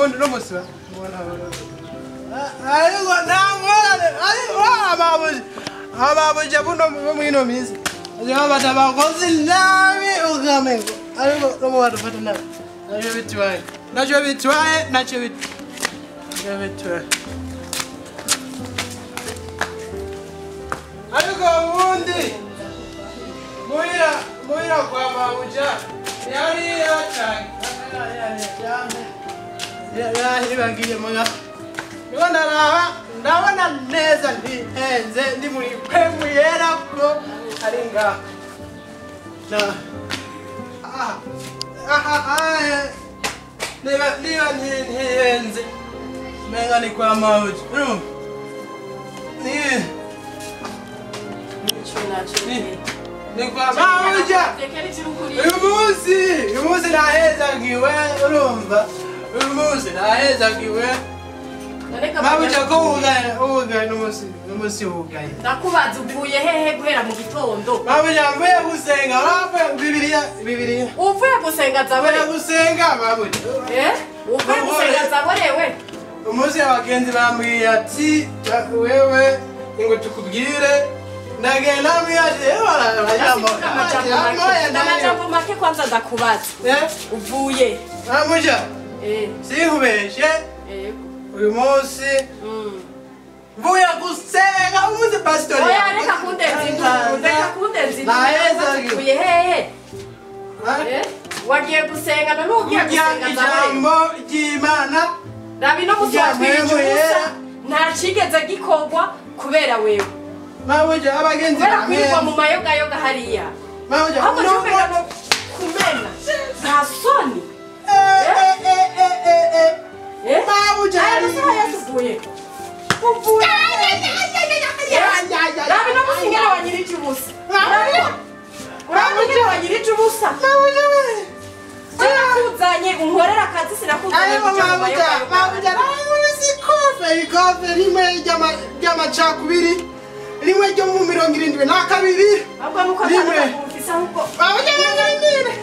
ubundi no musi ariko nangorane ariko ababuja buno mwino minsi bata bakozi nabi ukamengo ariko no mu bantu fata nabi nacyo bitwaye nacyo bitwaye ariko ubundi muhira kwa mabuja yari yacanye yaribagiye muga niho ndaraba ndabona neza ntihenze ndi muri pemu yera ko ari ngaha niba ntihenze menga ni kwa mabuja urumva ni kwa mabuja uyu munsi nahezagiwe urumva uyu munsi nahezagiwe mabuja ko wugaye n'umunsi wugaye ndakubaza uvuye hehe guhera mu gitondo mabuja mvuye gusenga bibiliya uvuye gusenga zabore gusenga mabuja uvuye gusenga zaborewe umunsi abagenzi bambwiye ati wewe ngo tukubwire ndagenda mwiyaje amajambo make kwanza ndakubaza uvuye mabuja sinkubeshe uyu munsi mvuye gusenga umunsi pasitori oya reka kundenza induru uvuye hehe wagiye gusenga none ugiye gusenga ijambo ry'Imana rabi no musatwirije ubusa nta cigeze gikorwa kubera wewe mabuja abagenzi kubera kwirwa mu mayogayoga hariya mabuja ahubwo kumena nta soni mabuja uvuye rabi no musingera wanyirije ubusa urabona wanyirije ubusa sinakuzanye unkorera akazi sinakuzanye kuja mu mayogayoga mabuja ikofe rimwe ry'amacakubiri rimwe ryo mu 72 ahubwo nuko atamufise ahubwo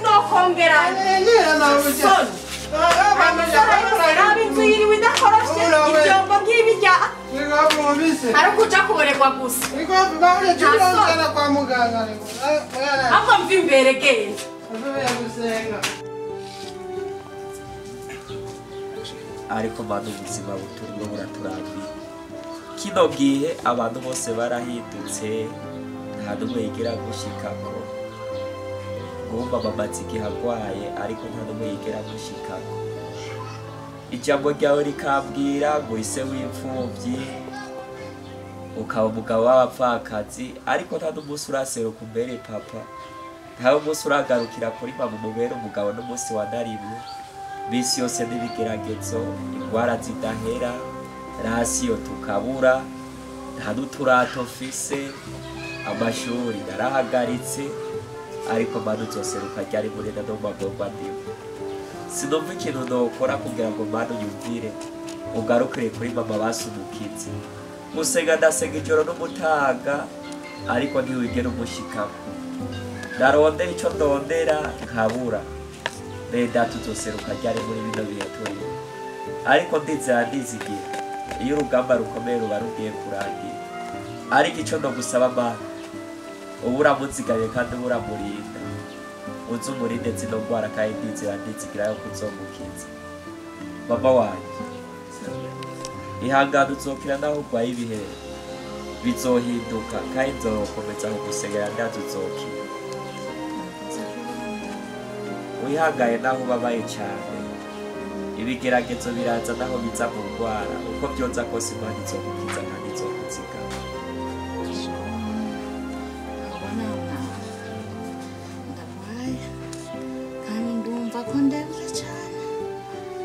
nokongera raba inzu yiriwe idakoroshe ivyombo nk'ibirya ariko uja kuboregwa gusa ahubwo mva imbere genda ariko mana ubuzima buturimo buraturambiye kino gihe abantu bose barahindutse nta n'umwe yigera gushikako ngumva mama igihe agwaye ariko nta n'umwe yigera gushikako ijambo ryawe rikambwira ngo ise w'imfuvyi ukaba umugabo w'abapfakazi ariko nta n'umunsi uraseruka umbere papa nta n'umunsi uragarukira kuri mama umubere umugabo n'umunsi wa narimwe misi yose n'ibigeragezo ingwara zidahera rasiyo tukabura nta n'uturato mfise amashuri narahagaritse ariko mana uzoseruka ryari muri no magorwa ndimo sinumva ikintu nokora kugira ngo mana unyumvire ugarukire kuri mama basumukize gusenga ndasenga ijoro n'umutaga ariko ntiwigera umushikako ndarondera ico ndondera nkabura data uzoseruka ryari muri bino bihe turimo ariko ndizera ndizigira iyo urugamba rukomeye ruba rugiye kurangira ariko ico ndogusaba mana uba uramuzigaye kandi uba uramurinda uze umurinde zino ndwara kandi ndizera ndizigira yuko uzomukiza mama wanje ihangane uzokira naho urwaye ibihe bizohinduka kandi nzokomeza kugusengera ndazi uzokira wihangaye naho ubabaye cyane ibigeragezo biraza naho biza mu ndwara uko byoza kose Imana izogukiza kandi izokuzigama ndarwaye kandi ndumva ko ndemvye cyane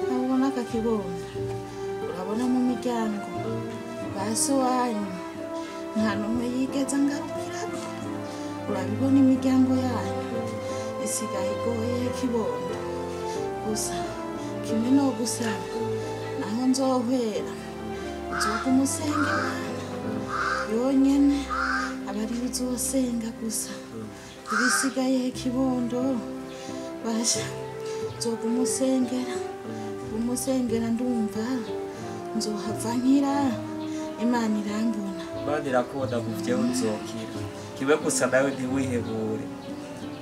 nabona akakibona urabona mu miryango basi wanyu nta n'umwe yigeze angarukirako urabibona imiryango yanyu isigaye igoye kibondo gusa kimwe no gusaba naho nzohwera nzoga umusenga Imana yonyene aba ariyo uzosenga gusa ibisigaye kibondo basha nzoga umusengera Nzokumusengera ndumva nzohava nkira. Imana irambona. Imana irakubona muvyeyi, uzokira. Kimwe gusa nawe ntiwihebure,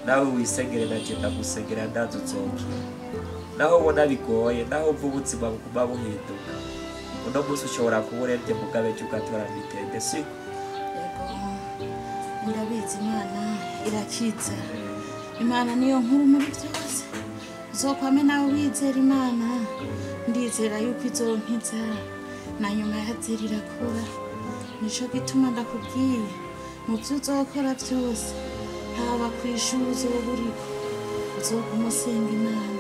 nawe wisengere, naje ndagusengera, ndazi uzokira. Naho ubona bigoye, naho umva ubuzima buguma buhinduka, uno munsi ushobora kuba uremvye, mugabe ejo ugatora mitende, siko? Yego, ndabizi Imana irakiza. Imana niyo nkuru muri byose. Uzokwame nawe wizera Imana, ndizera yuko izonkiza na nyuma ya zera irakora. Nico gituma ndakubwiye, mu byo uzokora byose, haba ku ishuri uzoba uriko, uzoguma usenga Imana,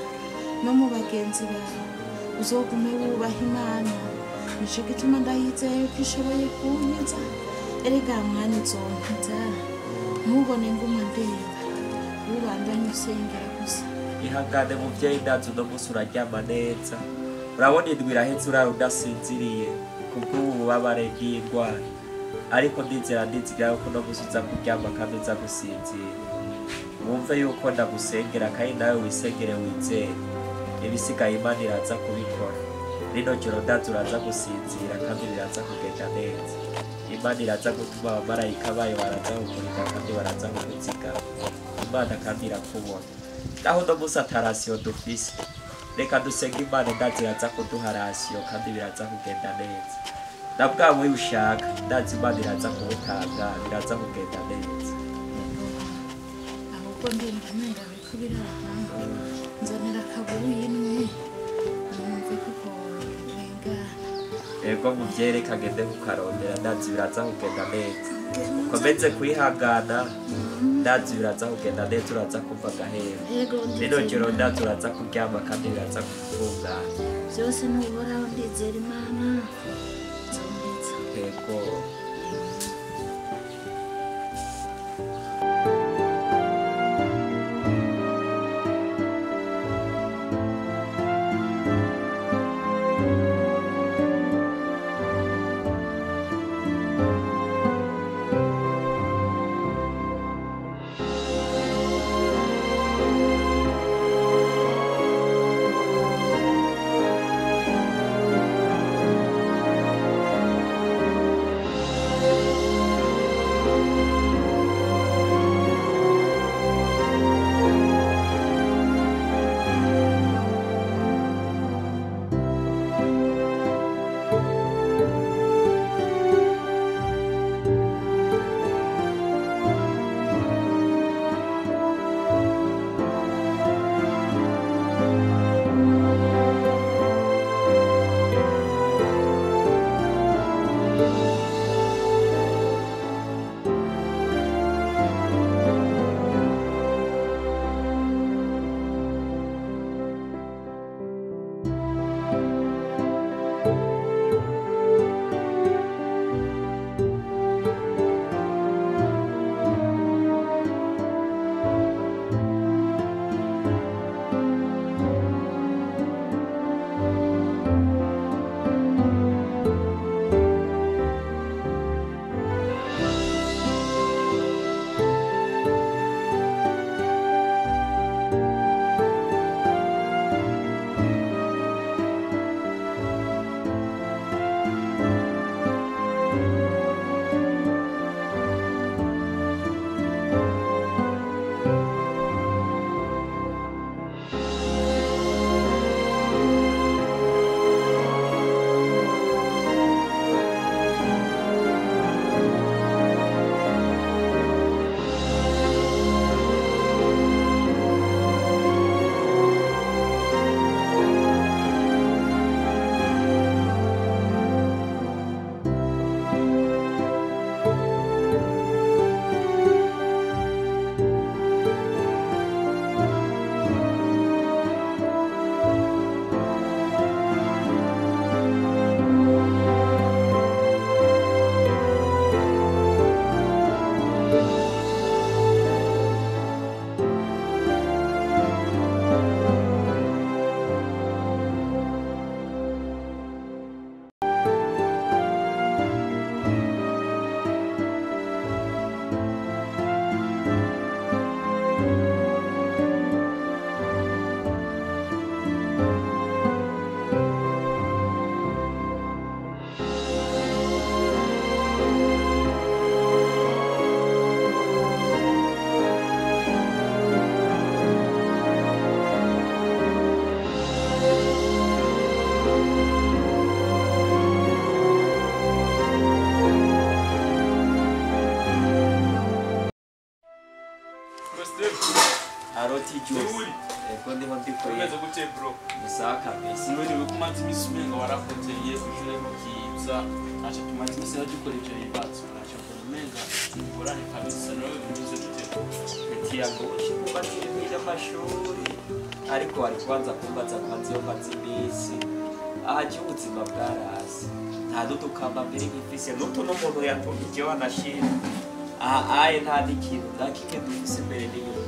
no mu bagenzi bawe uzogume wubaha Imana. Nico gituma ndayizeye yuko ishoboye kunkiza. Erega mwana, izonkiza, ntubone nguma ndeba, ubandanye usengera gusa. Ihangane muvyeyi, ndazi uno munsi uraryama neza. Urabona indwi iraheze urara udasinziriye kubw'ubu bubabare bw'indwara, ariko ndizera, ndizigira yuko uno munsi uza kuryama kandi uza gusinzira. Wumve yuko ndagusengera, kandi nawe wisengere, wizere, ibisigaye Imana iraza kubikora. Rino joro ndazi uraza gusinzira kandi biraza kugenda neza. Imana iraza gutuma abamarayika bayo baraza kukurinda kandi baraza kukuzigama. Imana kandi irakubona. Naho uno munsi ata ration dufise, reka dusenge Imana, ndazi iraza kuduha ration kandi biraza kugenda neza. Na bwa bubi ushaka, ndazi Imana iraza kubutanga, biraza kugenda neza. Ahubwo ndumva menga biriko biraha. Nzanira akabuye imwe numve kuko bengana. Ego muvyeyi, reka ngende kukarondera, ndazi biraza kugenda neza. Ukomeze kwihangana, ndazi biraza kugenda neza, uraza kumva agahera. Yego. Rino Ndizera joro Imana. ndazi uraza kuryama kandi biraza gutungana. Byose nuhoraho, ndizera Imana nzombiza. Ego. Aroti juice. Ego ndiho ndikoye. Umeze gute bro? Gusa kabisa. None we kumaze imisi umenga warakoteye kw'ishure mukiza. Acha tumaze imisi dukora ivyo bibazo. Acha umenga ingorane kabisa nawe bimeze gute? Eti yango ushikubaza ibintu by'amashuri. Ariko wari kubanza kumbaza kwanza iyo maze iminsi. Aha ubuzima bwarasi. Nta n'udukamba mbere nkifise n'utu n'umuntu yatumije wanashima. Aha aye nta n'ikintu nta kimwe dufise imbere n'inyuma.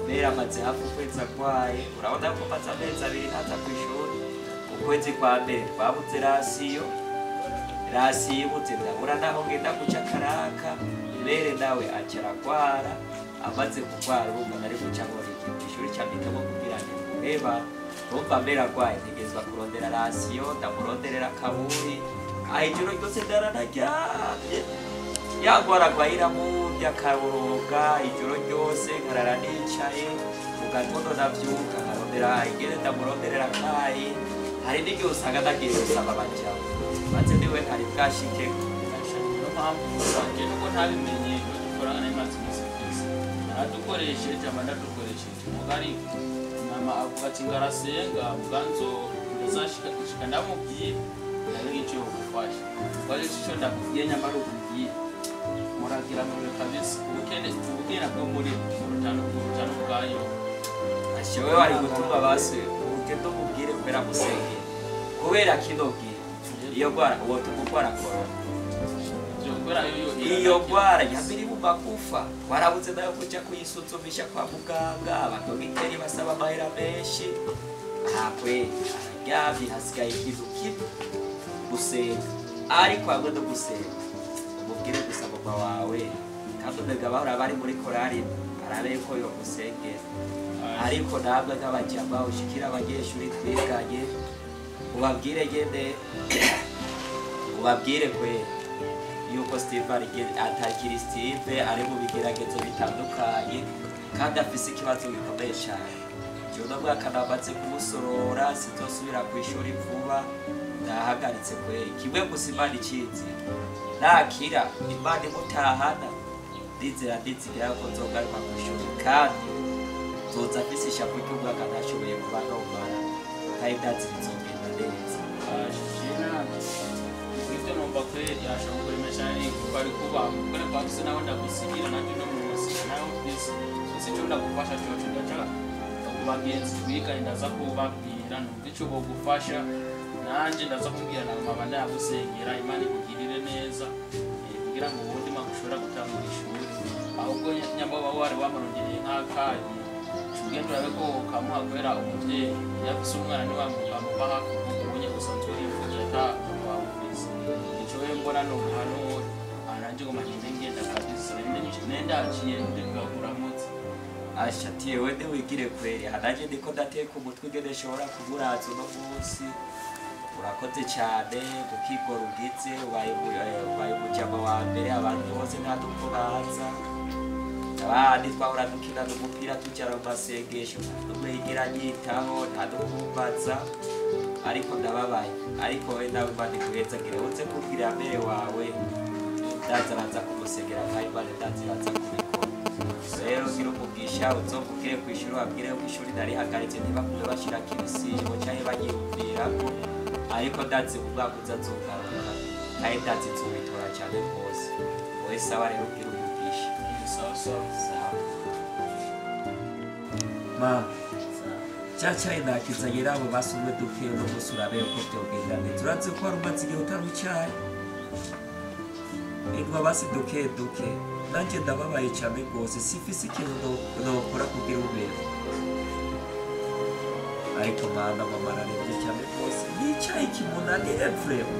Mera amaze hafi ukwezi agwaye, urabona ko maze amezi abiri ntaza kw'ishuri. Ukwezi kwa mbere twabuze rasiyo, rasiyo ibuze ndabura naho ngenda guca karaka, mere nawe aca aragwara, amaze kugwara urumva nari guca nkora iki kw'ishuri ca mpitamo kugira nti muheba, urumva mere agwaye ntegerezwa kurondera rasiyo, ndamuronderera akaburi, aha ijoro ryose ndaranaryamye. Yagwara agwaye iramurya akaboroga ijoro ryose nkarara nicaye, mu gatondo ndavyuka nkarondera ingene ndamuronderera akayi, hari n'igihe usanga ndagiye gusaba abajama, maze niwe ntari bwashikeko. Niyo mpamvu gusa nje nuko ntabimenye n'udufaranga nari maze iminsi mfise. Naradukoresheje aba ndadukoresheje muga ariko mama avuga ati ngarasenga muga ndazashika gushika ndamubwiye ndabe ico yogufasha. Ubwo rero ico ndakubwiye nyamara ukubwiye muragira mure kabisa ubukene ubukene bwo muri urutano urutano bwayo. Ashowe wari gutuma basi ugende umubwire kubera musengera kubera kino gihe iyo gwara uwo tumugwara corona iyo gwara yabiri mu magufa warabuze nayo kuja kuyisuzumisha kwa muganga abadogiteri basaba amahera menshi ahakwe araryamye hasigaye ikintu kimwe gusenga ariko hamwe no gusenga umubwire gusa mama wawe kandi umega bahora bari muri korari arabe ko yomusengera ariko namwe nk'abajama ushikira abanyeshuri twiganye ubabwire nyene ubabwire kwe yuko Steve atakiri Steve ari mu bigeragezo bitandukanye kandi afise ikibazo gikomeye cyane. Jewe uno mwaka namaze kumusorora sinzosubira kw'ishuri vuba ndahagaritse kweri kimwe gusa Imana icizi nakira Imana imutahana ndizera ndizigira ko nzogaruka kw'ishuri kandi nzoza mfise ishavu ry'umwaka ntashoboye kuba nomara kandi ndazi bizogenda neza. Ibyo numva kweri ashobora kuremesha ariko ari kuba kubera ko afise nawe ndagusigira nanjye uno munsi nawe mfise sinzi ico ndagufasha coco ndaca ku bagenzi twiganye ndaza kubabwira numva ico bogufasha nanje ndaza kubwira na mama ndagusengera Imana ikugirire neza kugira ngo ubundi mwaka ushobora gutangura ishuri ahubwo nyamba wari wamurongereye nk'akayi ugenda urabe ko kamuha kubera umuvyeyi yafise umwana niwe amuba hafi ubunye usanzwe urifuza ata wawufise ico wewe mbona nomuhanura nanje ngoma ngende ngenda kabisa nendaciye ndikuramutse. Asha tiyewe ntiwigire kweri hanaje ndiko ndateka umutwe ingene nshobora kumuraza uno munsi urakoze cyane gukigora ugize ubaye umujama wa mbere abantu bose nta nuko baza abandi twahora dukinana umupira tujana mu masengesho n'umwe yigera anyitaho nta nukumbaza ariko ndababaye ariko we nawe Imana ikuhezagire uze kubwira mbere wawe ndaza araza kumusengera kandi Imana ndaza iraza kubikora rero gira umugisha uzomubwire kw'ishuri wabwire ko ishuri narihagaritse ntibakume bashirako ibisibo canke banyiyumvirako ariko ndazi mu mwaka uza nzogaruka kandi ndazi nzobitora cane rwose wowe sawa rero ugira umugisha. Sawa sawa sawa ma cya cyayi nakizanye nabo basumwe duke uno munsi urabe uko vyogenda neza urazi ko wari umaze igihe utanywa icayi indwa basi duke duke nanje ndababaye cane rwose sifise ikintu nokora kugira ubeho ariko mana mama araremvye cane rwose n'icayi kimunanire vrema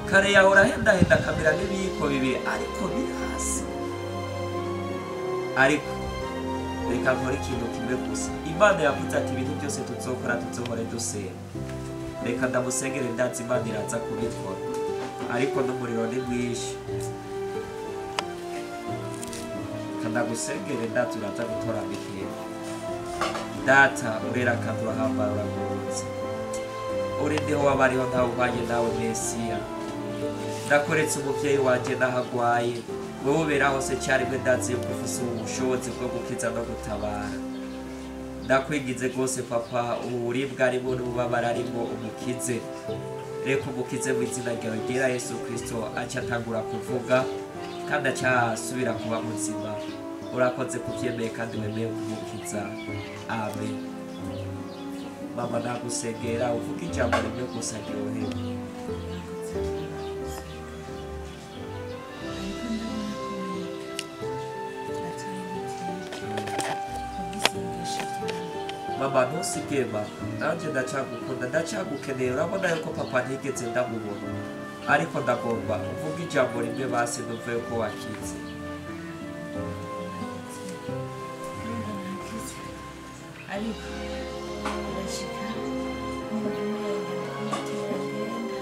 kare yahora ahendahenda akamera n'ibiyiko bibiri ariko birasi ariko reka nkore ikintu kimwe gusa Imana yavuze ati ibintu byose tuzokora tuzohore dusenga reka ndamusengere ndazi Imana iraza kubikora ariko n'umuriro ni mwinshi reka ndagusengere ndazi uraza gutora bikeya data urera kandi urahambara uragororotse uri ndiho wabariho ntawe ubanye nawe Mesiya Ndakoretse umuvyeyi wanje n'ahagwaye, wewe ubera hose cyarimwe, ndazi yuko ufise ubushobozi bwo gukiza no gutabara. Ndakwingize rwose papa, uburibwe arimo n'ububabare arimo umukize, reka umukize mu izina ryawe ryera Yesu Kristo, aca atangura kuvuga kandi acasubira kuba muzima. Urakoze kuvyemeye kandi wemeye kumukiza. Amen. Mama, ndagusengera uvuge ijambo rimwe gusa ryohewe. Ariko ndabona ko umenga atari butike kubw'isengesho ryawe. Mama, ntusige mama, nanjye ndacagukunda, ndacyagukeneye. Urabona yuko papa ntigeze ndamubona, ariko ndagomba uvuge ijambo rimwe basi numve yuko wakize. Ndumva nakize, ariko birashika numva umenga ndiko ngenda.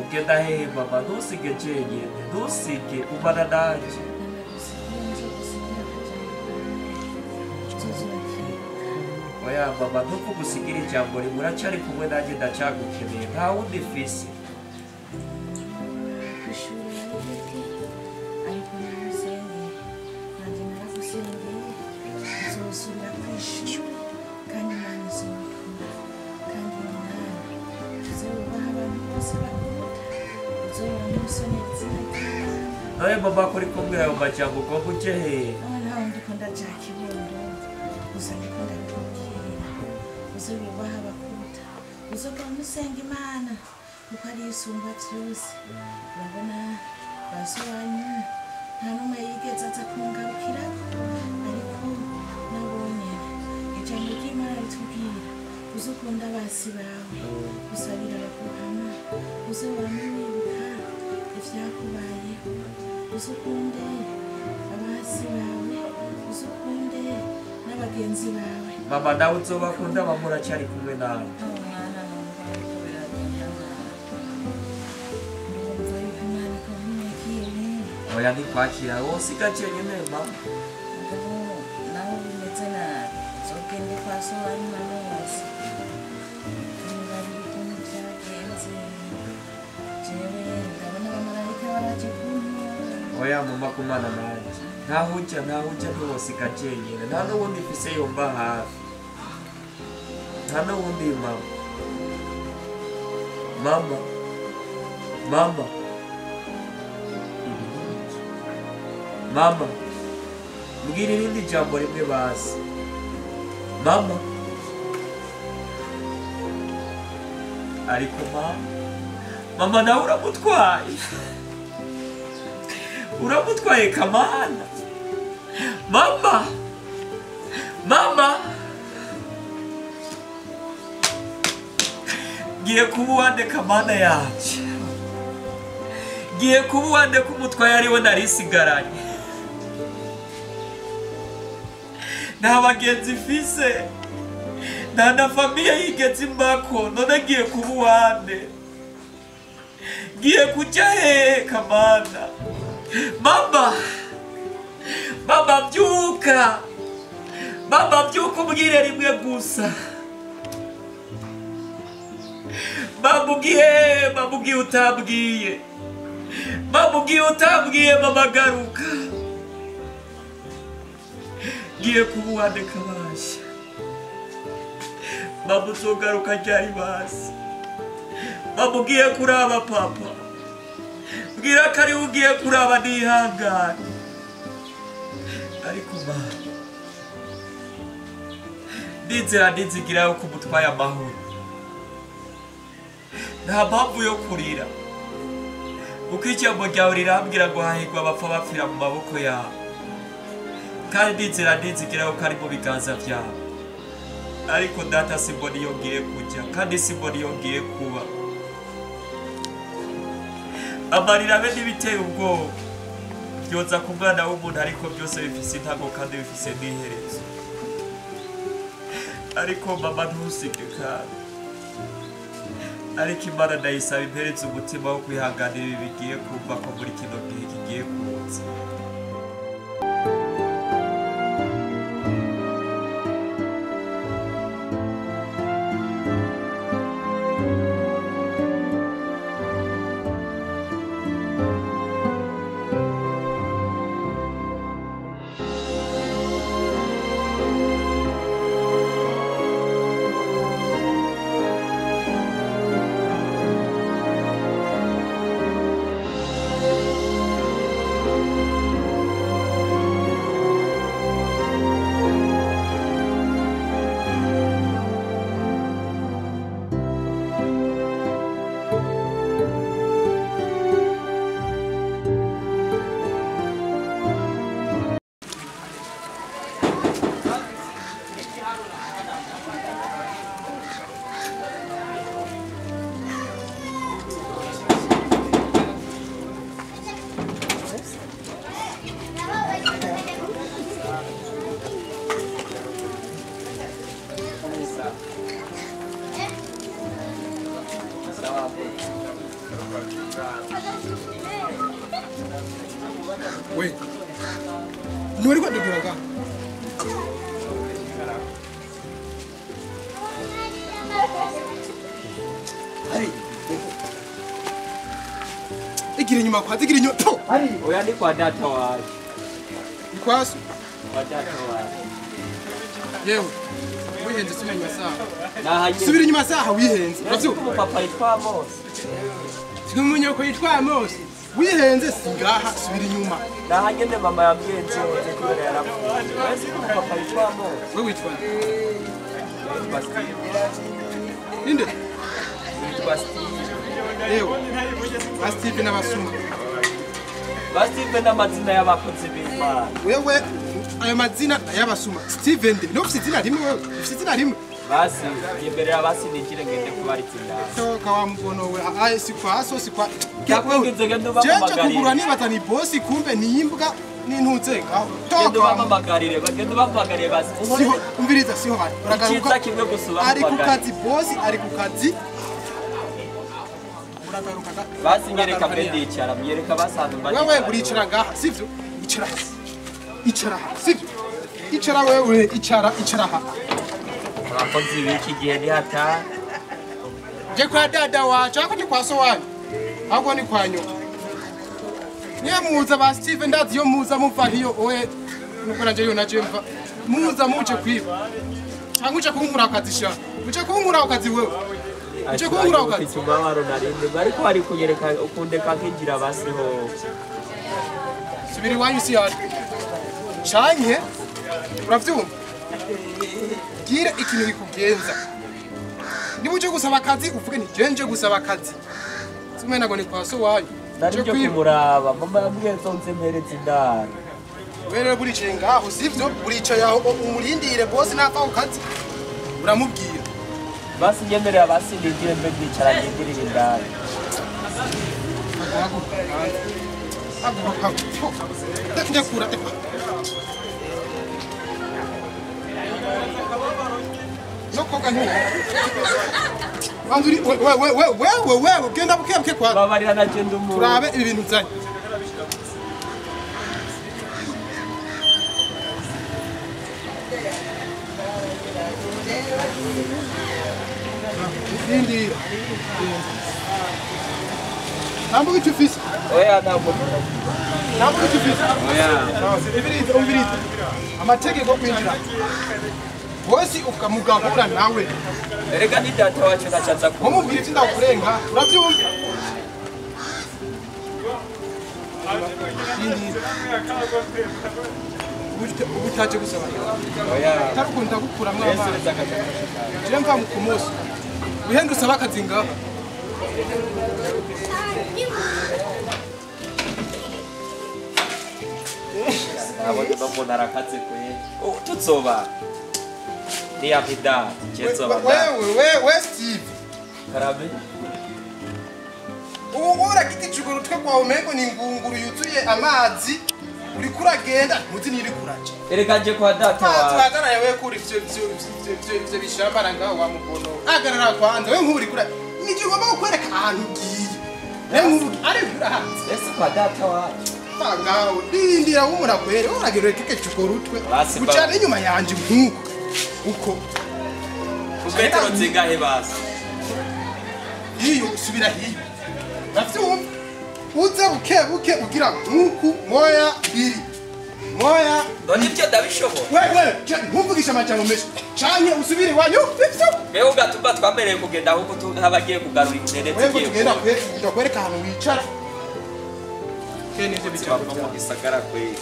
Ugenda hehe mama? Ntusige jenyine, ntusige, gumana nanjye. Nanagusigira, nzogusigira akajambo kamwe uzoza urakibuka. Oya mama, ntuvuge usigire ijambo rimwe, uracyari kumwe nanjye, ndacyagukeneye, nta wundi mfise. Kw'ishuri yaribwe, ariko narasengeye, nanjye naragusengeye, uzosubira kw'ishuri kandi Imana izobikora. Kandi uwo mwana uze wubaha abantu bose bakuruta, uzohora n'usonera izina ry'Imana. None mama, ko uri kumbwira ayo majambo, ugomba uje hehe? Noneho ndiko ndaja Kibondo, gusa ndiko ndabikubwira uze wubaha abakuruta, uzohora usenga Imana kuko ariyo isumba vyose. Urabona ba so wanyu nta n'umwe yigeze aza kungarukirako, ariko nabonye ijambo ry'Imana ritubwira uze ukunda abasi bawe, usabira abaguhana, uze wame wibuka ivyakubayeho, uze ukunde abasi bawe, uze ukunde n'abagenzi bawe. Mama, nawe uzobakunda mama, uracyari kumwe nanjye. Mwana, numva yuko biragenda nabi, ndumva yuko Imana ikumpumekeye. Oya, ntikwakira wosiga jenyine mama. Mugabo naho bimeze nabi, uzogende kwa so wanyu hano hose nibarire ukuntu vyagenze. Jewe ndabona abamarayika baraje kuntora. Oya mama, gumana nanjye, ntaho ujya, ntaho ujya, ntiwosiga jenyine, nta n'uwundi mfise yumva hafi, nta n'uwundi mama. Mama, mama, ibi ni ibiki? Mama, mbwira irindi jambo rimwe basi mama. Ariko mama, mama nawe uramutwaye, uramutwaye kamana. Mama, mama, ngiye kuba uwande kamana yanje, ngiye kuba uwande ko umutwaye ariwe narisigaranye. Nta bagenzi mfise, nta na famille yigeze imbako, none ngiye kuba uwande, ngiye kuja hehe kamana? Mama, mama, byuka mama, byuka umbwire rimwe gusa. Mama, ugiye? Mama, ugiye utambwiye? Mama, ugiye utambwiye? Mama, garuka. Ngiye kuba uwande kabasha? Mama, uzogaruka ryari basi? Mama, ugiye kuraba papa? Mbwira ko ariwe ugiye kuraba nihangane. Ariko mama, ndizera ndizigira yuko umutwaye amahoro, nta mpamvu yo kurira, kuko ijambo ryawe rirambwira ngo hahirwa abapfa bapfira mu maboko yawe, kandi ndizera ndizigira yuko ari mu biganza byawe. Ariko data, simbona iyo ngiye kujya kandi simbona iyo ngiye kuba. Amarira abe n'ibiteye ubwoba byoza ku mwana w'umuntu, ariko byose bifise intango kandi bifise n'iherezo. Ariko mama, ntusige kandi. Ariko Imana ndayisaba impereze umutima wo kwihanganira ibi bigiye kumva ko muri kino gihe kigiye kuza. We niwe ariko adodora ngaha. Ari igira inyuma kwa igira inyuma po. Ari oya ni kwa data wawe. Ni kwa so. Kwa data wawe. Yewe wihenze subira inyuma saha. Nahanye. Subira inyuma saha wihenze. Uravyumva papa yitwa Amos. Simunyoko yitwa Amos. Wihenze singaha subira inyuma. Nahanye mama yambwiye nzoze kubera yarapfuye. Wese papa yitwa Amos. Wewe witwa nde? Yitwa Steve. Ninde? Yitwa Steve. Yewe. Ba Steve n'abasuma. Ba Steve n'amazina y'abakozi b'Imana. Wewe ayo mazina y'abasuma. Steve nde? No ufite izina rimwe wewe. Ufite izina rimwe. Basi yemerera basi nigire ngende kubaritsa inda. Toka wa mbono we. Aye si kwa so si kwa. Ndakwinginze ngende ubamamagarire. Jeje kugura nibaza ni boss kumbe ni imbwa n'intuze ngaho. Toka ubamamagarire bagende ubamamagarire basi. Siho umviriza siho bari. Uragaruka. Icyiza kimwe gusa ubamamagarire. Ari ku kazi boss ari ku kazi. Uragaruka. Basi nyereka mbe ndicara myereka basanzwe mbari. Wewe uricara ngaha sivyo? Icara. Icara sivyo? Icara wewe icara icara ha. Abakozi b'iki gihe ni hata. Je kwa dada wacu ako ni kwa so wanyu. Ahubwo ni kwa nyoko. Niye muza ba Steve ndazi yo muza muva hiyo oe nuko nanje yo naje mva. Muza muje kwiba. Cyangwa uje kunkura akazi sha. Uje kunkura akazi wewe. Uje kunkura akazi. Umubabaro narinde ariko bari kunyereka ukundeka nkinjira basi ho. Subira iwanyu si yaje. Canke uravyumva? Gira ikintu kikugenza. Niba uje gusaba akazi uvuge nti je nje gusaba akazi. Sumena ngo ni kwa so wanyu. Nari nje kumuraba mama yambwiye nzonze mpereze indaro. Wewe buricaye ngaho sivyo? Buricaye aho umurindire boss nava ku kazi. Uramubwira. Basi nyemerera basi nigire mbe ndicara ngindirire indaro. Haguruka. Ndekura. Nokoga nti. Banduri we we we we genda buke buke kwa. Babarira naje ndumu. Turabe ibi bintu zanye. Ndindi. Ntabwo icyo ufise. Oya ntabwo. Ntabwo icyo ufise. Oya. Ibiriza umviriza. Amategeko kwinjira. Bosi ukamugahura nawe. Erega ni data wacu ndacaza ko. Mumubwira ivyo ndakurenga, uravyumva? Ubutaje gusaba. Oya. Tarukunda gukuramwo abana. Je mva ku munsi. Wihenda usaba akazi ngaha. Nabonye mbona arakaze kwe. Tuzoba. Ni apida, jezoba. Wewe Steve. Karabe. Ubora giti cuguru twe kwa umengo ni ngunguru yuzuye amazi. Uri kuragenda muzi ni uri kuraje. Erega je kwa data wawe. Twagara yawe kuri ivyo ivyo bishambara ngaho wa mugono. Agarara kwanza wewe nk'uri kura. Nije ugomba kukwereka ahantu ugiye. Wewe nk'ubu ari urahanze. Ese kwa data wacu. Ngaho rindira wumura kwere uragera keke cuguru twe. Ucana inyuma yanje nkuko. Uko. Petero zingahe basi. Iyo subira hiyo. Navyumva. Uze buke buke ugira nkuku moya biri. Moya. None ibyo ndabishobora. Wewe ntumvugisha amajambo menshi. Canke usubire iwanyu ivyo. Wewe ugatumba twamereye kugenda ahubwo tuhabagiye kugarura intene zigiye. Wewe tugenda kwereka ahantu wicara. Kene ivyo bitabo mu gisagara kwe.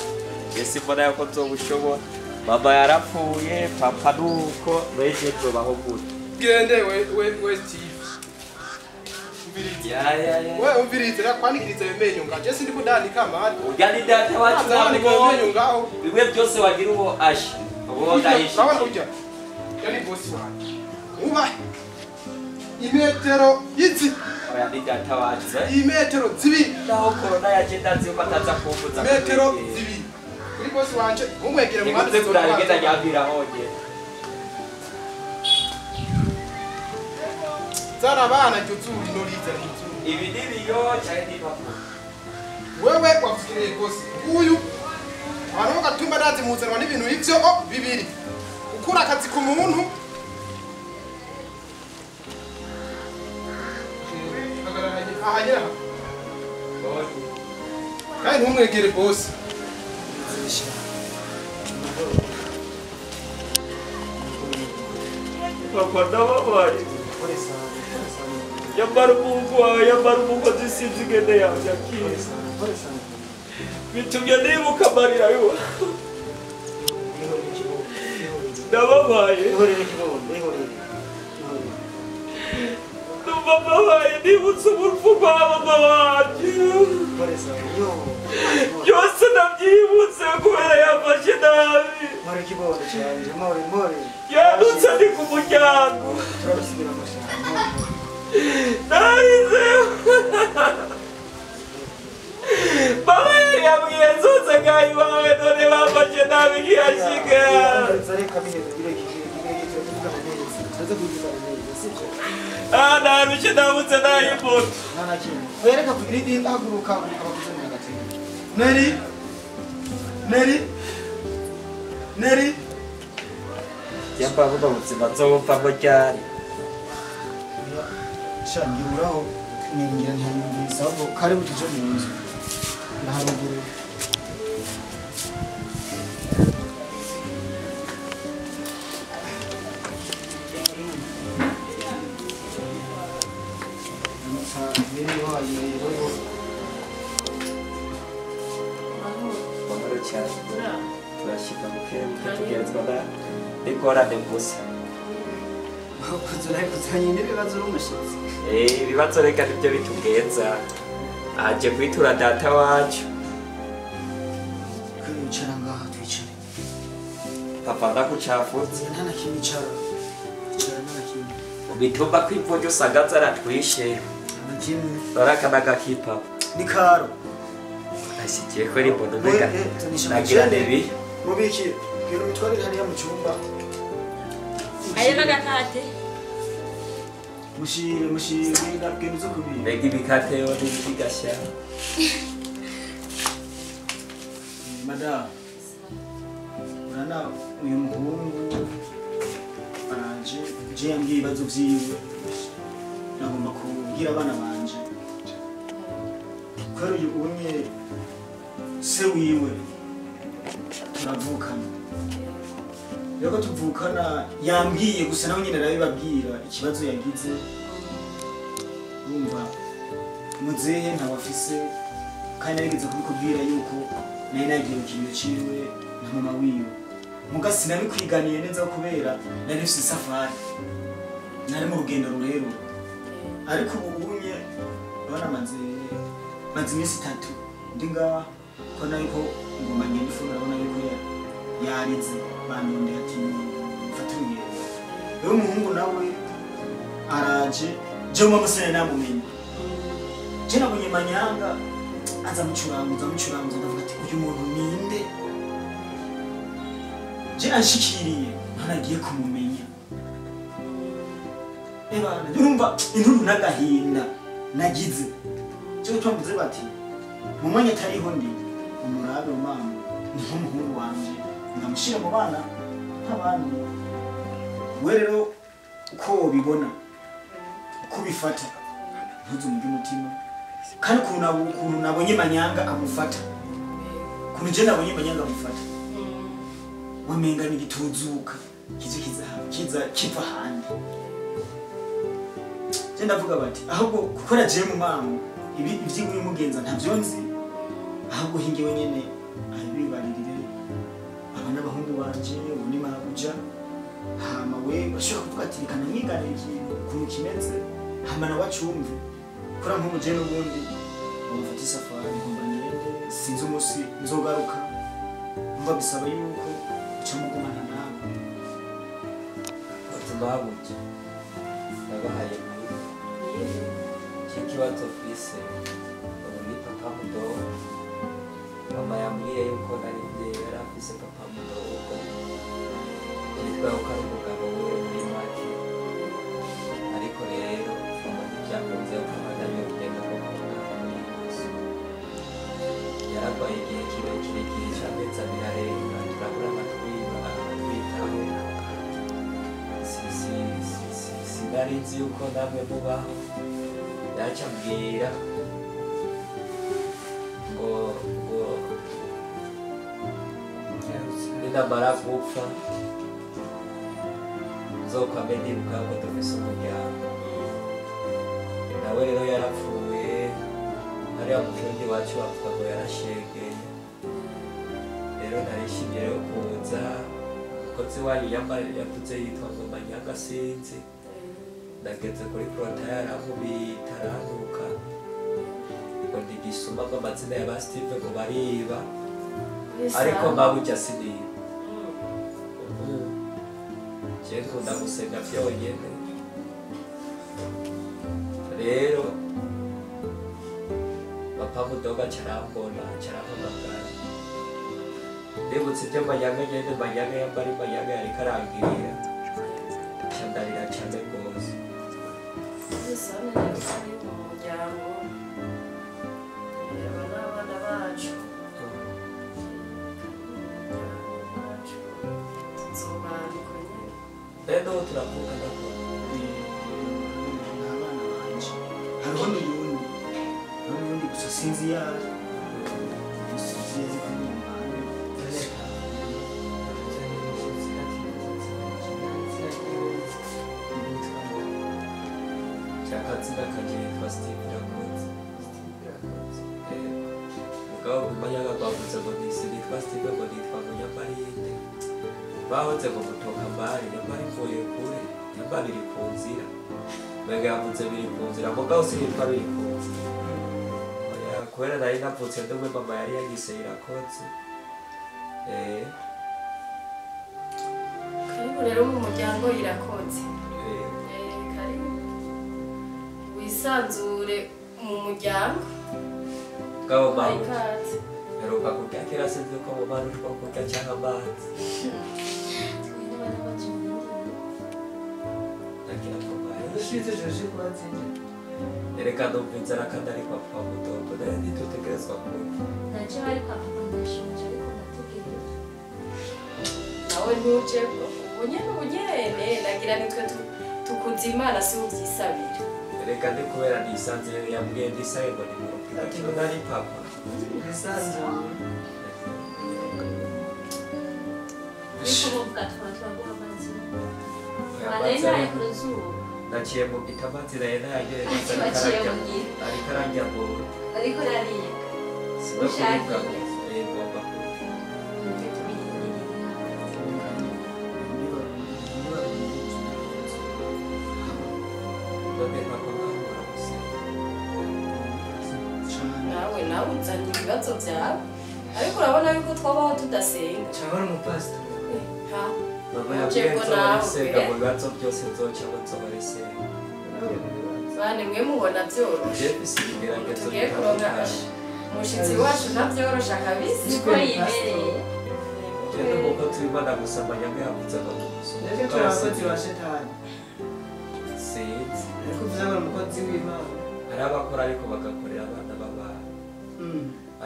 Ese mbona yuko nzobushobora. Mama yarapfuye, papa nuko, meje nzobaho gute. Gende we Steve. Ya. Wewe umvirize rakwanikiriza bimenyo ngaje sindi kudandika amahari. Urya ni data wacu nabwo ngaho. Bimwe byose wagira uwo ashi. Uwo ndahisha. Urabona urya. Yani boss wanje. Uba imetero izi. Oya ni data wacu. Imetero zibiri. Naho corona yaje ndazi ko ataza kumbuza. Metero zibiri. Kuri boss wanje umwegere mu mwanze kuragenda nyabira honye. Zara bana jyuzuri noriza jyuzuri. Ibi nibiyo cyane ni papo. Wewe wavugiye gose. Uyu abantu gatumba ndazi muzanwa n'ibintu ivyo bibiri. Ukura akazi ku muntu. Ahanyera. Kandi ntumwegere bose. Papa ndababaye. Yambara umuhungu wawe, yambara umugozi sinzi ingene yavyakira. Bitumye nibuka amarira yo. Ndababaye. Ndumva mbabaye nibutse urupfu rwa mama wanje. Byose ndabyibutse kubera yafashe nabi. Yadutse ndi ku muryango. Narize. Mama yari yambwiye nzoze ngaha iwawe none bamfashe nabi nkihashika. Ah, narushe ndabutse nayimoto. Neri! Neri! Neri! Yamba buno buzima nzobuvamwo ryari? Sha ngiburaho ningira ntiyumvise ahubwo kare butuje mu nzu ndaharuguru. Mahoro cyane. Turashika buke tugenzwa na n'ingorane gusa. Kuzanye n'ibibazo n'umushyitsi. Ibibazo reka nibyo bitugenza. Aje kwitura data wacu. Kwicara ngaha twicare. Papa ndakucafutse. Nta na kimwe icara. Icara nta na kimwe. Mu mitumba kw'imvunja usanga zaratwishe. Nta kimwe. Dore n'agakipapa. Ni karo. Ashikiye ko ari imbono mbega. Nagira nebi. Mubiki, genda ubitware hariya mu cyumba. Ayo n'agakate. Mushire, mushire, genda uze kubira. Mbega ibikate yo n'ibigashya. Madamu, urana uyu muhungu araje, je yambwiye ibibazo vyiwe. Nagomba kubwira abana banje. Kubera uyu unye se wiwe turavukana. Rero tuvukana yambwiye gusa nawe nyine arabibabwira ikibazo yagize. Urumva muzehe ntawafise kandi narigeze kubikubwira yuko nari nagiye mu kintu ciwe na mama wiwe. Muga sinabikwiganiye neza kubera nari mfise isafari. Nari mu rugendo rurerure. Ariko ubu unye urabona maze iminsi itatu ndi ngaha ko nariko ngomba ngende ifu urabona yuko yarize bandondeye ati mfate urugendo. Rero umuhungu nawe araje je mama sinari namumenye. Je nabonye Manyanga aza mucuranguza ndavuga ati uyu muntu ninde? Je anshikiriye ntanagiye kumumenya. Ebana urumva intuntu n'agahinda nagize. Cyo twambuze bati mu mwanya atariho ndi umurabe mama ni nk'umuhungu wanje ndamushira mu bana nk'abandi. We rero uko ubibona uko ubifata ntuzumve umutima kandi ukuntu nabonye Manyanga amufata ukuntu je nabonye Manyanga amufata wamenga ni gituzuka kiza kiva handi. Je ndavuga bati ahubwo gukora je mu mama ibi ivy'ubimugenza ntavyo nzi ahubwo hingewe nyene abibaririre aba n'abahungu banje ubu marakuja hama we bashobora kuvuga ati reka namwiganire ikintu ukuntu kimeze hama nawe acumve kora nk'umuje n'ubundi bamufata isafari ngomba ngende sinzi umunsi nzogaruka umva bisaba yuko uca mugumana nawe. Babuja nabahaye mwiza ikibazo mfise ubu ni papa mudogo. Mama yambwiye yuko nari yari afise papa mudogo yitwa ko ari umugabo wiwe muri make ariko rero mama ntibyakunze ko abandanya urugendo rwo kuvuga muri Yesu. Yararwaye igihe kirekire, igihe cy'amezi abiri arenga, turabura amatwitaho. Sinari nzi yuko namwe mubaho. Yaca ambwira ngo ninamara gupfa nzokwame nibuka ko dufise umuryango. Nawe rero yarapfuye, hariya mu kirundi iwacu bavuga ngo yarashegeye. Rero narishimye rero kuza. Umukozi wanyu yavuze yitwa ngo Manyanga sinzi. Ndageze kuri porotaya arankubita arantuka ngo ndi igisuma, ngo amazina ya ba Steve ngo bariba, ariko mabuja siniba. Je nkunda gusenga vyonyene. Rero papa mudogo aca arambona, aca arampamagara. Ndibutse ivyo Manyanga nyene, Manyanga yamba ari Manyanga yariko arangirira, nca ndarira cane gose. Bisa neza ari mu muryango, aba ni abana bacu, umuryango wacu tuzobana uko nyene. Rero n'ubu turavukana ko Ni abana banje, hariho n'uyundi, hariho n'uyundi gusa sinzi iyo ari, sinzi iyo ari kuri uwo mwanya. Akazina kanje yitwa Steve Irakoze. Mugabo Manyanga bavuze ngo nitwa Steve, ngo nitwa Munyamarinde. Bahoze ngo mutoka mbari, nyamara ivuye kure, nyamara biri ku nzira. Mbega yavuze biri ku nzira, mugabo sinitwa biri ku nzira. Oya, kubera nari navutse ndumwe, mama yari yanyise Irakoze. Karibu rero mu muryango Irakoze. Karibu wisanzure mu muryango. Mugabo mabuja, Ikaze. mperuka kurya kera, sinzi ko mu bana utwo kurya canke amazi. Ndagira ngo mbaye. Erega ndumva inzara kandi ari kwa papa mudogo, rero ntitutegerezwa kurya. Naje bari kwa papa ndashonje ariko ndategereje. Nawe ntuje ubu nyene nagira nitwe tukuza Imana si uvyisabira. Erega ndi kubera nisanze yambwiye ndisabe ngo nimurupira kino nari papa. Ariko bovuga twaba turaguha amazi. Oya, Baraye amazi naye ari- ku zuba. Naciye mu giti, amazi nayo nayanyoye gusa, ariko Waciye ararya mu giti. ariko ararya mu nda. Ariko rariye. Sino Ushakiye. kuribwa gusa, ngomba kurya. Nibyo tubirindiriye. None papa nkahora gusenga. Nawe nawe uzanye ibibazo byawe, ariko urabona yuko twabaho tudasenga. Cyangwa ari umupasitori. Ha, Mama Uje yambwiye ko nzohora nawe, nsenga eh? mu bibazo byose nzocamo nzohora nsenga. Bane mwe mubona byoroshe. Je mfise ibigeragezo Tugiye kuronka bitandukanye. umushitsi wacu ntabyorosha kabisa. Niko yibereye. Je ndi umukozi w'Imana gusa, Manyanga yavuze ngo ndi umusuma. Ndetse turi abakozi ba shetani. Sinzi. Ariko uvuze ngo ni umukozi w'Imana. Hari abakora ariko bagakorera abana b'abantu.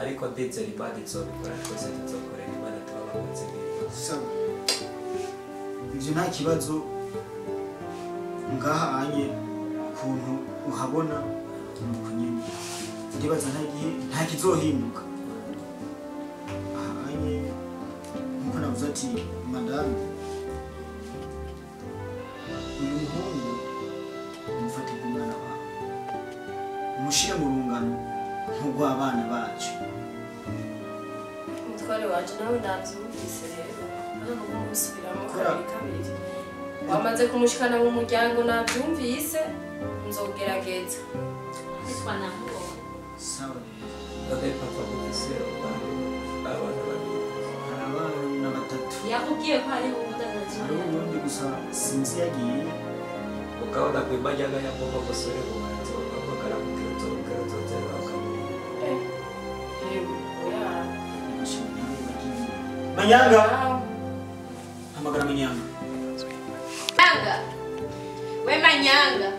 Ariko ndizera Imana izobikora, twese tuzokorera Imana tuba abakozi b'Imana. Sawa, ivyo nta kibazo. Ngaha anye ukuntu uhabona nuko nyene ndibaza nta gihe nta kizohinduka. Aha anye nkuko navuze ati madame, uyu muhungu umufate nk'umwana wawe, umushire mu rungano nk'urw'abana bacu. Umutware wanje nawe navyumvise rero, none ubu gusubiramo Kora. kabiri kabiri. Wamaze kumushikana mu muryango, navyumvise, nzogerageza. Ntitwanamubonye. Sawa rero. None papa mufise umwana, abana babiri? Hari abana batatu. Yakubwiye ko hariho uwundi Hariho azazura. uwundi gusa sinzi yagiye. Mugabo ndagwa Manyanga yagomba gusubire mu kazi, bakampamagara mubwira nzobwira nzozera bakamubwira. Yewe, oya. Manyanga, hamagara Manyanga. Manyanga. We Manyanga.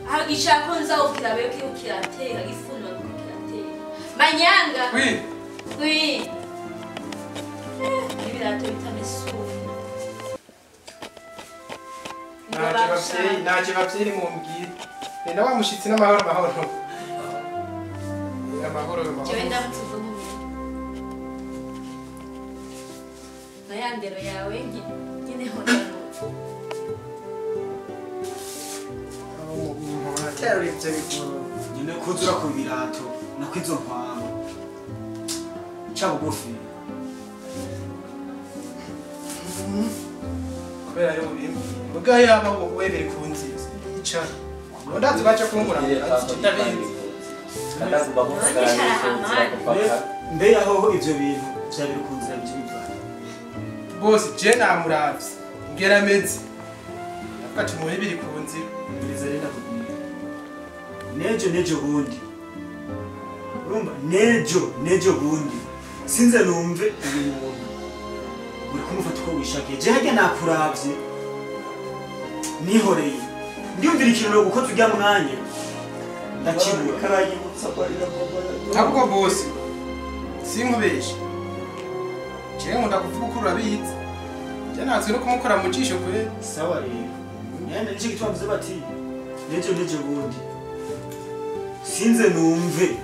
Aho gishaka ko nza ukirabe ko kirateka gifunwa ko kirateka. Manyanga. Wi. bavyeyi, naje bavyeyi mumbwire. Nenda wa mushitsi n'amahoro mahoro. Amahoro mahoro. Jewe ndamutse ubwo na ya ndero yawe nyine ho ndamutse. Terura ivyo biguru. Nyine kuzura ku birato nakwizo nkwamo. Ca bugufi. Kubera ari ubimwe. Muga yaba wowe biri ku nzira. Icara. Ndazi baca kumbura. Ndabizi. Mbe aho ivyo bintu vya biri ku nzira bije bivana. Bose je namuravye. Ngera meze. Ndavuga ati muri biri ku nzira. Mbiriza rero ndakubwira. Nejo nejo bundi. Urumva nejo nejo bundi. Sinze numve uyu muntu. Uri kumufata uko wishakiye. Je harya nakuravye. Nihoreye. Ndiyumvira ikintu no gukoza urya mwanya. Ndakibura. Ntabwo bose. Sinkubeshe. Je nkunda kuvuga uko urabizi. Je natse no kumukora mu jisho kure. Sawa rero. Nyene nico gituma mvuze bati nejo nejo bundi. Sinze numve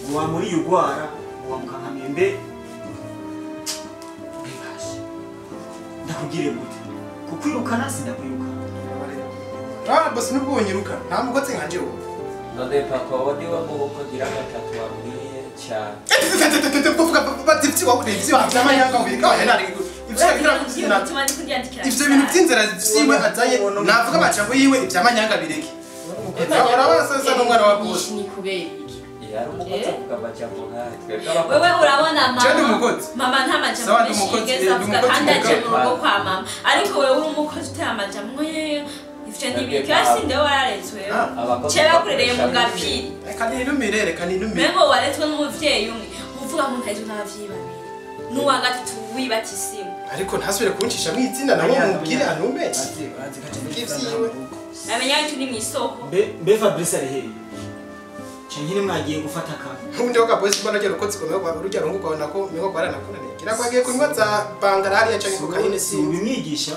ngo wamuriye ugwara ngo wamukankamiye mbe. Mbebashe. Ndakubwire gute? Kukwirukana sindakwirukana. Ah, boss nubwo wonyiruka. Nta mukozi nkanje wowe. None papa wowe niwe muko gira gatatu wabwiye cyane. Ivyo bintu by'inzira vyiwe azaye navuga amajambo yiwe ivy'amanyanga bireke. Urabona n'umwana wa boss. Ni kubera iki? Yari umukozi avuga amajambo nkayo. Wewe urabona mama. Mama nta majambo menshi yigeze avuga kandi aje mu rugo kwa mama. Ariko wewe uri umukozi uteye amajambo yeyo. Ivyo ntibikasi nde wararetswe. Cera kurereye mu gapiri. Reka ninumire, reka ninumire. Mengo waretswe n'umuvyeyi umwe. Uvuga ngo ntaje n'abavyeyi babiri. N'uwa gatatu wibatisimu. Ariko ntasubire kuncisha mu izina nawe mubwire anume. Ivyiwe. Amenya yuko ni mwisoko. Mbe Fabrice ari hehe? Canke mwagiye gufata akantu. Ubundi waka boss mbona ryo rukozi komeye kwa rujya rungu kwa nako mengo kwa nakunaniye. Kira kwagiye kunywa za bangara hariya canke kokayine si. Ubimwigisha.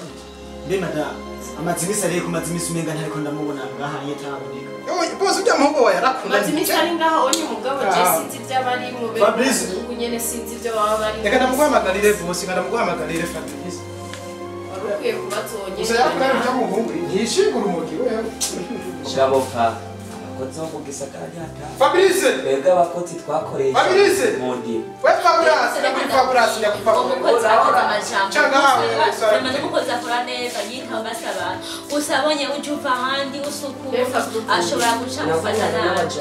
Mbe madame amazimisi ari ku mazimisi umenga ntariko ndamubona ngaha yetaboneka. Yo boss ujya muhungu wa yarakunda. Mazimisi ari ngaho onye umugabo je sinzi ivy'abari mu be. Fabrice nyene sinzi ivyo baba bari. Reka ndamuguhamagarire boss, reka ndamuguhamagarire Fabrice. Warukwiye kubatonye. Gusa yarakunda ujya muhungu ntishingura umugi wewe. Mugabo pa abakozi bo mu gisagara ntihata. Fabrice! Twebwe abakozi twakoresha Fabrice! mu ndimo. We Fabrice, ndakuri Fabrice ndakupa. Umukozi akora amajambo. Cyangwa Sema n'umukozi akora neza yitaho basaba. Gusa abonye uje uva ahandi usukura ashobora guca gufata nabi.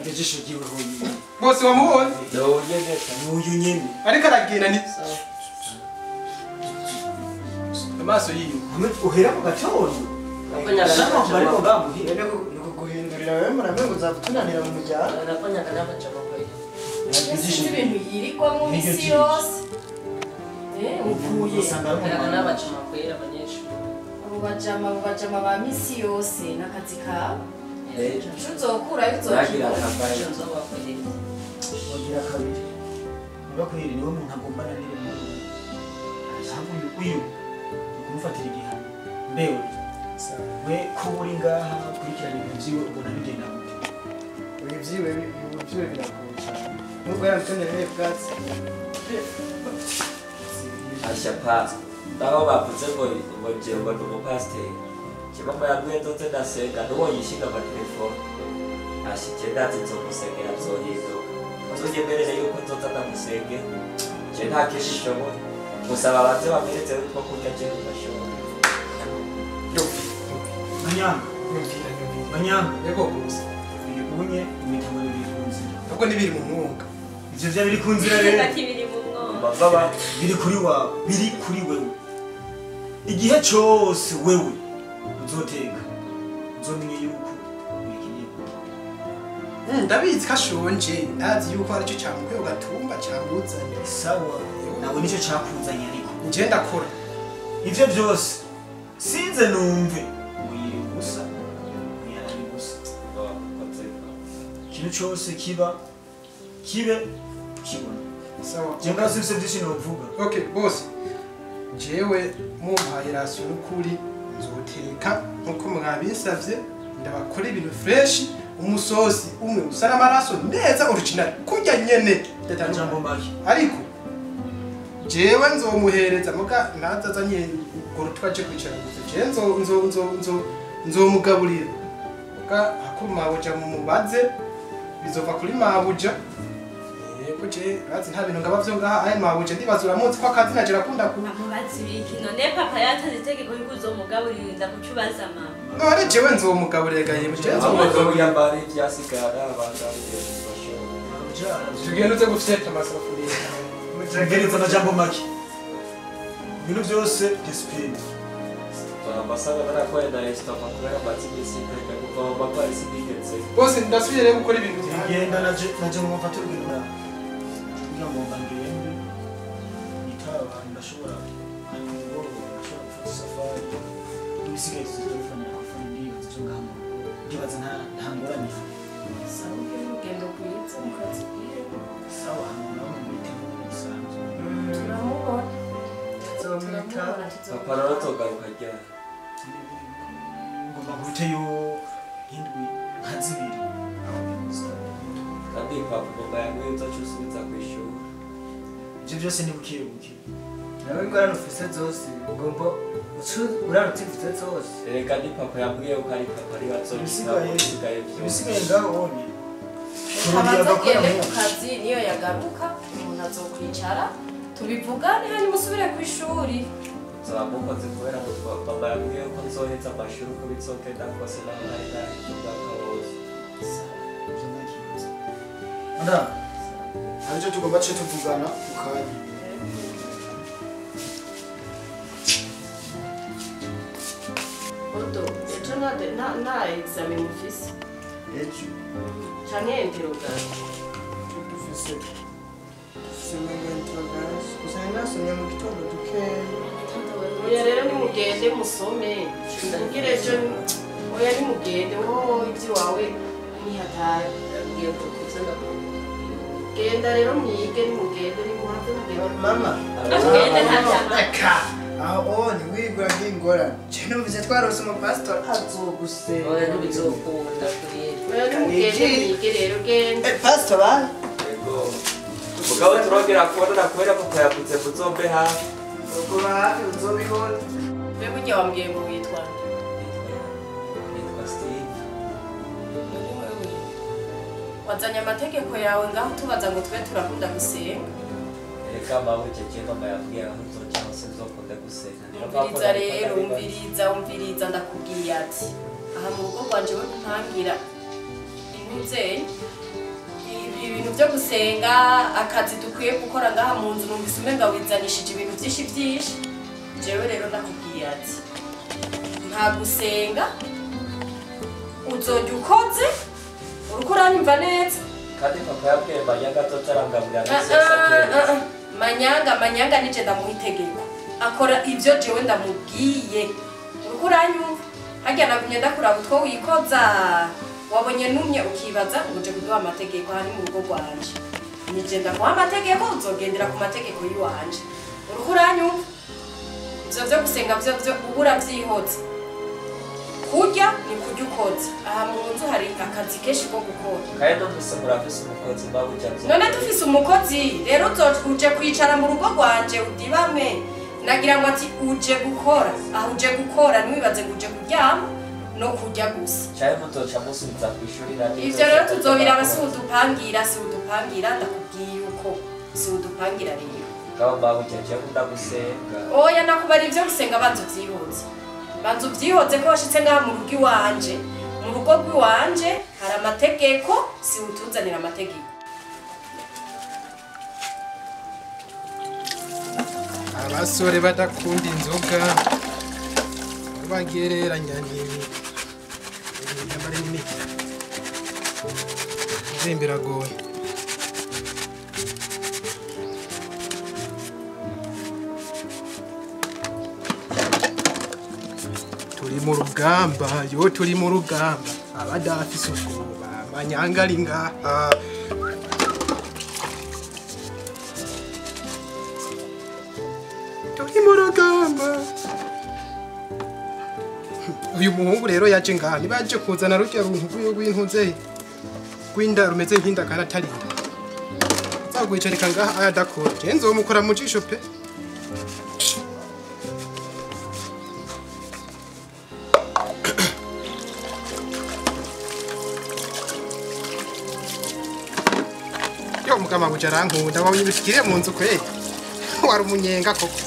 Iryo jisho ryiwe honyine. Bose wamubonye? N'uyu nyene. Ariko aragenda ni amaso yiwe. Uhera mu gatondo. Bariko ngamuhira. Guhindurira wewe muramengo uzakutunanira mu muryango. Sinzi ibintu yirigwamo misi yose. Uvuye. Abo bajama ba misi yose n'akazi kawe. Ico uzokurayo uzokibona. Wagira kabiri. Nibakwiriye niwe muntu agomba ananire mu rugo. Ahubwo uyu ukumufatira igihano. Mbewe we ko uri ngaha kurikirana ibintu vyiwe ubona bigenda gute? Ibintu vyiwe biragoye cyane. Nubwo yaramutondereye bwatsi. Asha pa naho bavuze ngo ngo jewe ngo ndi umupasiteri. Kimama yabwiye nzoze ndasenga n'uwo yishinga amatelefone. Asha je ndazi nzomusengera vyohinduka. Nzonyemerere yuko nzoza ndamusengera. Je nta kindi nshoboye. Gusa babanze bampereze utwo kurya je ndashoboye. Manyanga. Manyanga. Yego gusa. Uyu unye imitambo biri ku nzira. Nubwo nibiri mu mwuga. Ivyo vya biri ku nzira rero. Ati biri mu mwuga. Baba biri kuri wawe, biri kuri wewe. Igihe cyose wewe uzoteka. Uzomenye yuko urikeneye. Ndabizi kashonje, ndazi yuko aricyo cyamukwiye ugatumba cyamuzanye. Sawa. Nabo nicyo cyakuzanye ariko. Nje ndakora. Ivyo byose sinze numve uyiri gusa uyarari gusa. Ikintu cyose kiba kibe kibona. Sawa. Je ndasubise byinshi novuga. Okay, boss. Jewe mumpaye ration n'ukuri nzoteka Nkuko mwabinsavye ndabakora ibintu fresh, umusosi umwe usa n'amaraso neza original. Kurya nyene Jambo make. Ariko jewe nzomuhereza muga ntazazanye ubwo twaje kwicara gusa. Jewe nzo nzo nzo nzo nzomugaburira. Muga hakuru mabuja mumubaze bizova kuri mabuja. Yego je bazi nta bintu ngaba vyo ngaha aye mabuja ndibaza uramutse ko akazi naje rakunda ku amubazi biki none papa yatanze itegeko yuko uzomugaburira ndakucubaza mama. None jewe nzomugaburira gaye je nzomugaburira mbari vyasigara abangaburiye bashobora. Tugenda uze gufyeta amasafuriya. Mgereza amajambo make. Ibintu byose discipline. Amasaba barakoye na restaurant kubera amazi imisi kuva mu bapolisi nigeze. Bose ndasubiye rero gukora ibintu ngenda naje ngo mfate urugendo kugira ngo ngende nitaba abantu ndashobora ariko mugoroba ndashobora gufata isafari ibisigaye tuzofanira kufana ndibaza cyo ngaha mu rugo ndibaza nta ngorane. Sawa urugendo rwiza mukazi bwire. Sawa hano nawe mwiteho bisanzwe. Turamubona. Nzomwita. Papa rero tugaruka ryari? Ngomba guteyo indwi nka zibiri. Kandi papa mama yambwiye uzoca usubiza kw'ishuri. Ivyo byose ni buke buke. Nawe ingorane ufise zose ugomba urarutse ufise zose. Erega ni papa yambwiye ko ari papa ari bazobisigaye byose. Ibisigaye ngaho wonye. Abanza agende ku kazi niyo yagaruka umuntu azokwicara tubivugane hanyuma usubire kw'ishuri. Nzoba mukoze kubera ko papa yambwiye ko nzoheza amashuri uko bizogenda kose naho nari naraheze umwaka wose. Ivyo ntakibazo. Madam, hari icyo tugomba ce tuvugana mu kanya. Odo, ejo nta examen mufise? Ejo. Canke interrogation? Dufise umengo interrogation. Gusa nasomye mu gitondo dukeya. Oya rero nimugende musome. Kugira ejo oya nimugende wowe ivy'iwawe nihatari. Ngiye kuza ndakubwira. Genda rero mwige nimugende nimuhave mugende. Mama. Tugende nta Eka. Aho ni wigura ngingorane. Je numvise twarose umupasitori azogusenga. Oya ntibizokunda kurira. Oya nimugende mwige rero genda. Pastor ba? Yego. Mugabo turongera kubonana kubera papa yavuze muzombe hafi. Uzoba hafi uzobibona. Mbe burya wambwiye ngo witwa nde? Nitwa Steve. None wewe wazanye amategeko yawe ngaho tubaza ngo twe turakunda gusenga. Erega mabuja je mama yambwiye aho nzoca hose nzokunda gusenga. Niyo mpamvu Umviriza rero umviriza umviriza ndakubwiye ati aha mu rugo rwanje we ntangira intuzenye ibintu byo gusenga akazi dukwiye gukora ngaha mu nzu numvise umenga wizanishije ibintu byinshi byinshi. Jewe rero ndakubwiye ati nta gusenga uzojya ukoze uriko uranyumva neza. Kandi papa yabwiye Manyanga azoca misi yose agenda. Manyanga nije ndamuha itegeko akora ivyo jewe ndamubwiye. Uriko uranyumva harya nagumye ndakuraba utwo wikoza wabonye numye ukibaza ngo uje kuduha amategeko hari mu rugo rwanje. Nije ndamuha amategeko uzogendera ku mategeko yiwanje. Uriko uranyumva ivyo vyo gusenga vyo vyo ubura vyihotse. Kurya ni kurya ukoze. Aha mu nzu hari akazi kenshi ko gukora. Kandi numvise murafise umukozi mabuja. None dufise umukozi rero uje kwicara mu rugo rwanje udibame. Nagira ngo ati uje gukora. Aho uje gukora ntiwibaze ngo uje kuryama no kurya gusa. Canke muzoca musubiza kw'ishuri nanje. Ivyo rero tuzobiraba si udupangira si udupangira ndakubwiye uko si udupangira rero. Mugabo mabuja jewe nkunda gusenga. Oya nakubara ivyo gusenga banza uvyihutse. Banza uvyihutse ko washitse ngaha mu rugo iwanje. Mu rugo rw'iwanje hari amategeko si utuzanira amategeko. Abasore badakunda inzoga bagereranya n'imyambaro n'imiki. Biragoye. Turi mu rugamba, yo turi mu rugamba, abadafise ubwoba, Manyanga ari ngaha. Turi mu rugamba. Uyu muhungu rero yaje ngaha niba yaje kuzana rujya runtu rw'intuze rw'inda rumeze nk'inda kandi atarinda. Nzagwicarika ngaha aya adakora. Je nzomukora mu jisho pe. Yo mugama bujarankunda wabibishikire mu nzu kwe. Wari umunyenga koko.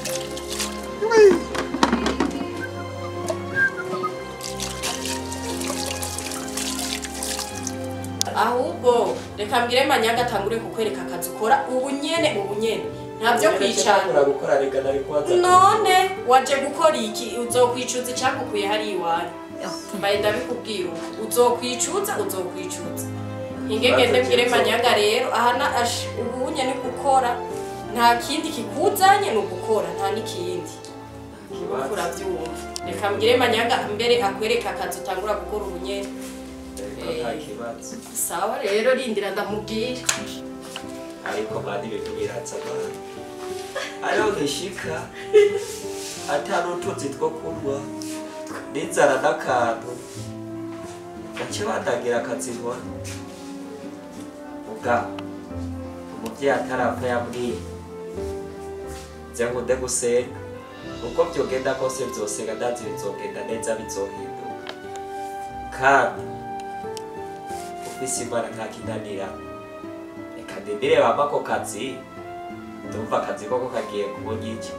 Ahubwo reka mbwire Manyaga atangure kukwereka akazi ukora ubunyene ntabyo kwicara. None waje gukora iki? Uzokwicuza icyagukuye hari iwanyu. Mbaye ndabikubwira uzokwicuza. Ingegende mbwire Manyaga rero ahana ubunye ni gukora nta kindi kikuzanye ni ugukora nta n'ikindi. Urabyumva. Reka mbwire Manyaga mbere akwereka akazi utangura gukora ubunyene. Sawa rero rindira ndamubwira. Ariko badi bintu biratsa bana. Ariho gishika atarutuzi two kurwa n'inzara n'akantu gace bandagira akazi nkora. Muga umuvyeyi atarapfa yambwiye nze nkunde gusenga uko vyogenda kose vyosenga ndazi bizogenda neza bizohinduka kandi ufise Imana ntakinanira. Reka ndindire bampe ako kazi ndumva akazi koko kagiye kubonyica.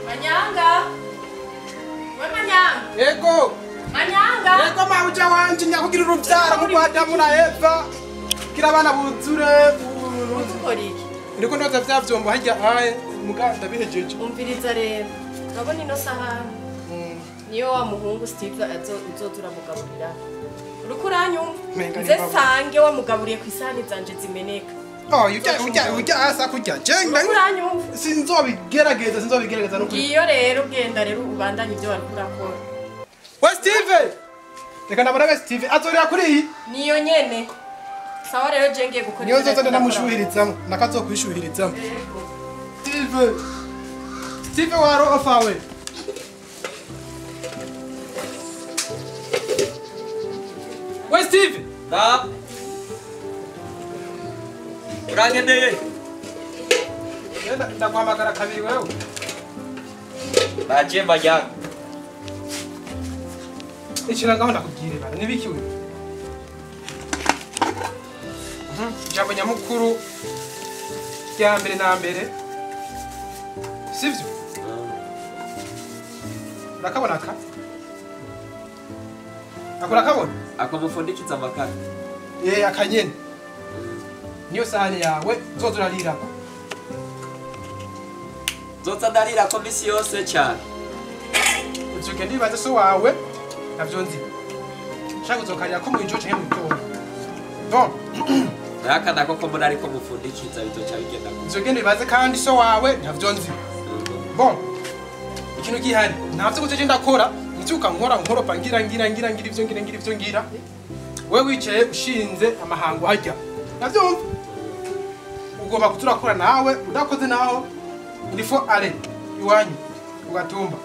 Manyanga! We Manyanga! Ego! Manyanga! Ego mawuja wanje nyakugira uruvyara nk'urwa Adamu na Eva. Kugira abana buzure. Uzukora iki? Ndiko ndoza vya vyombo harya aye muga ndabihejeje. Umviriza rero. Urabona ino sahani? Niyo wa muhungu Steve azotura mugaburira. Uriko uranyumva? Nze sange wamugaburiye ku isahani zanje zimeneka. Oh, ujya asa kurya. Je uranyumva? Sinzobigerageza no. Iyo rero ugenda rero ubandanye ibyo wariko urakora. We Steve! Reka ndabona Steve azorera kuri iyi. Niyo nyene. Sawa rero je ngiye gukora. Niyo nzoza ndamushuhirizamo, nakazokwishuhirizamo. Steve! Steve waro ofawe. We Steve! Da. Urangendeye. Ndaguhamagara kabiri wewe. Baje Manyaga. Ichira ngaho ndakubwire bana nibiki wewe. Ijambo nyamukuru rya mbere na mbere sivyo? Urakabona aka? Ako urakabona? Ako mufundikiza amakara. Akanyene. Niyo sahani yawe uzoza urarirako. Nzoza ndarirako misi yose cyane. Uzuke ndibaze so wawe navyo nzi. Shaka uzokarirako mw'ijoro canke mw'itondo. Bon. Raka nako ko mbona ariko mufundikiza bizoca bigenda. Uzogenda bibaze kandi so wawe ntavyo nzi. Bon. Ikintu gihari ntavyo kuzoje ndakora ncyuka nkora nkoropa ngira ngira ngira ngira ivyo ngira ngira ivyo ngira. We wicaye ushinze amahango hajya. Navyumva. Ugomba kuturakora nawe udakoze naho ndifo ale iwanyu ugatumba.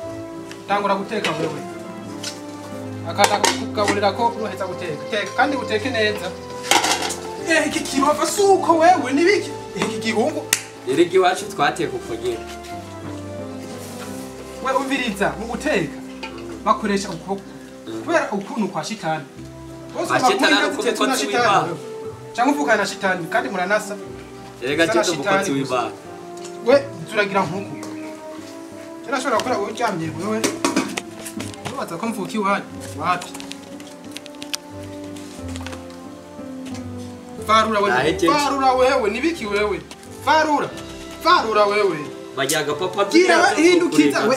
Tangura guteka wewe. Akata kugaburira ko nuheza guteka. Teka kandi uteke neza. Iki kirova suko wewe nibiki? Iki gihungu erega iwacu twateka uko nyene. We umviriza mu guteka bakoresha ukuboko kubera ukuntu kwa shitani. Bose na shitani. Cyangwa uvukana na shitani kandi muranasa. Erega cyo umukozi w'Imana. We turagira nkuku. Kirashobora gukora uryamye wewe. Ubaza ko mvuka iwanyu wapi? Farura wewe. Farura wewe nibiki wewe. Farura. Farura wewe. Manyaga papa hindukiza we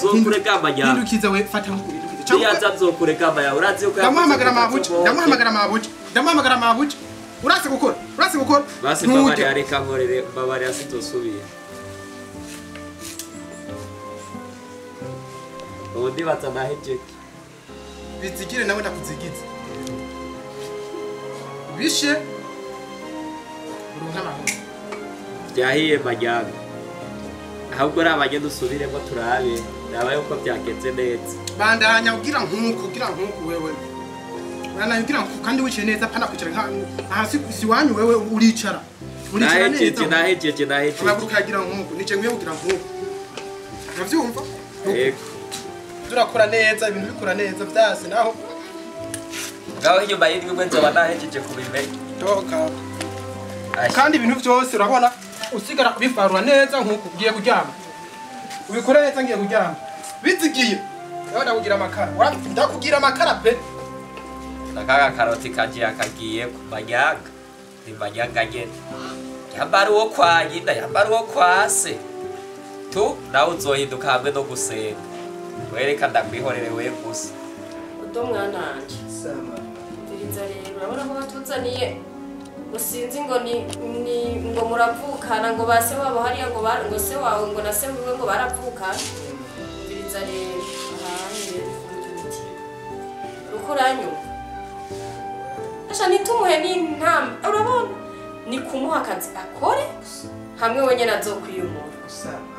hindukiza we fata nkuko hindukiza. Nzokureka maya urazi uko ndamuhamagara mabuja ndamuhamagara mabuja ndamuhamagara mabuja urase gukora urase gukora. Basi mbabari areka nkorere mbabari asitosubira. Ubundi batanahejeje. Bizigire nawe ndakuzigiza. Bishe Uronka amahoro. Byahiye Manyanga. Ahubwo rabanye dusubiremo turabe raba yuko byagenze neza. Bandanya ugira nkuko wewe. Urana ugira nkuko kandi wicaye neza pana kwicara nka aha si wanyu wewe uricara. Uricara neza. Nahejeje. Uraguruka ugira nkuko nije nkwiye kugira nkuko. Uravyumva? Yego. Turakora neza ibintu bikora neza vyase naho. Ngaho inyuma y'indwi mwe nzoba nahejeje kubimenya. Toka. Kandi ibintu byose urabona usigara kubifarura neza nkuko ugiye kuryama. Ubikora neza ngiye kuryama. Bizigiye. Nawe ndakugira amakara. Ndakugira amakara pe. Nakaga karoti kaje akagiye ku Manyanga. Ni Manyanga nyene. Yambara uwo kwa nyina, yambara uwo kwa se. Tu nawe uzohinduka hamwe no gusenga. Wereka ndakwihorere we gusa. Udo mwana wanje. Sama. Ndiriza rero urabona ko batuzaniye usinzi ngo ni ngo muravukana ngo base wabo hariya ngo ngo se wawe ngo na se wiwe ngo baravukana. Ndiriza rero ahanye rukuranyu. Asha nitumuhe ni ntamba urabona ni kumuha akazi akore hamwe wenyene azokwiyumura. Sama.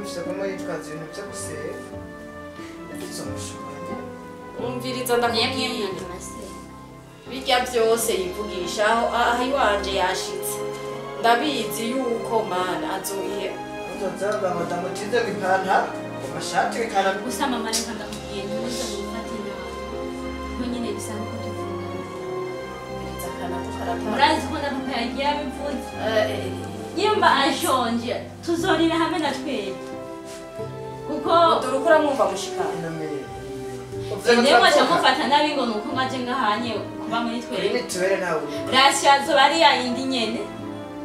Cyo ko yitwaza ibintu byo gusera. Tuzomushobora. Umviriza ndakubwiye. Bijya byose yivugishaho aha iwanje yashitse. Ndabizi yuko mana azoihe. Uzozaga ngo ndamutize ipantaro, amashati bikana gusa mama reka ndakubwiye ntuze gufata inama. Ko nyine bisa nko tuvuga. Murazi ko na papa yagiye abivuze. Nyimba ashonje tuzorira hamwe na twebwe. Kuko turukura mwumva mushikana. Ndewe chamufata nabi ngo nuko ngaje ngahanye kuba muri twebwe. Ni nawe. Rasha zo bari yindi nyene.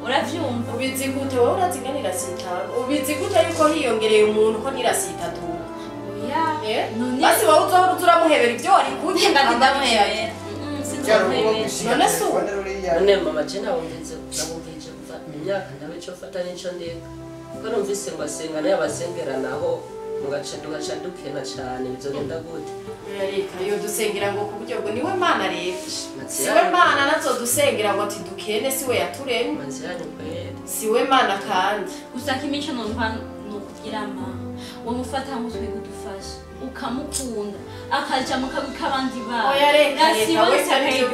Uravyumva? Ubizi gute wowe urazinganira sita? Ubizi gute yuko hiyongereye umuntu ko nirasita tuka? Oya. None basi wowe uzohora uzuramuhebera ibyo wari kurya ndamuhebera. Sinzomuhebera. None su. None mama je nawumvise namumvije kuva imyaka ndabe cyo fata nico ndeka. Ko numvise ngo asenga naye abasengera naho mugaca dugaca dukena cyane bizogenda gute? Reka yo dusengera ngo kuburyo bwo niwe mana rero. Siwe mana nazo dusengera ngo ati dukene siwe yaturemye. Siwe mana kandi. Gusa kimico numva nukugira ma. Wo mufata nk'utwe gudufasha ukamukunda akaja mukabika abandi bana. Oya reka reka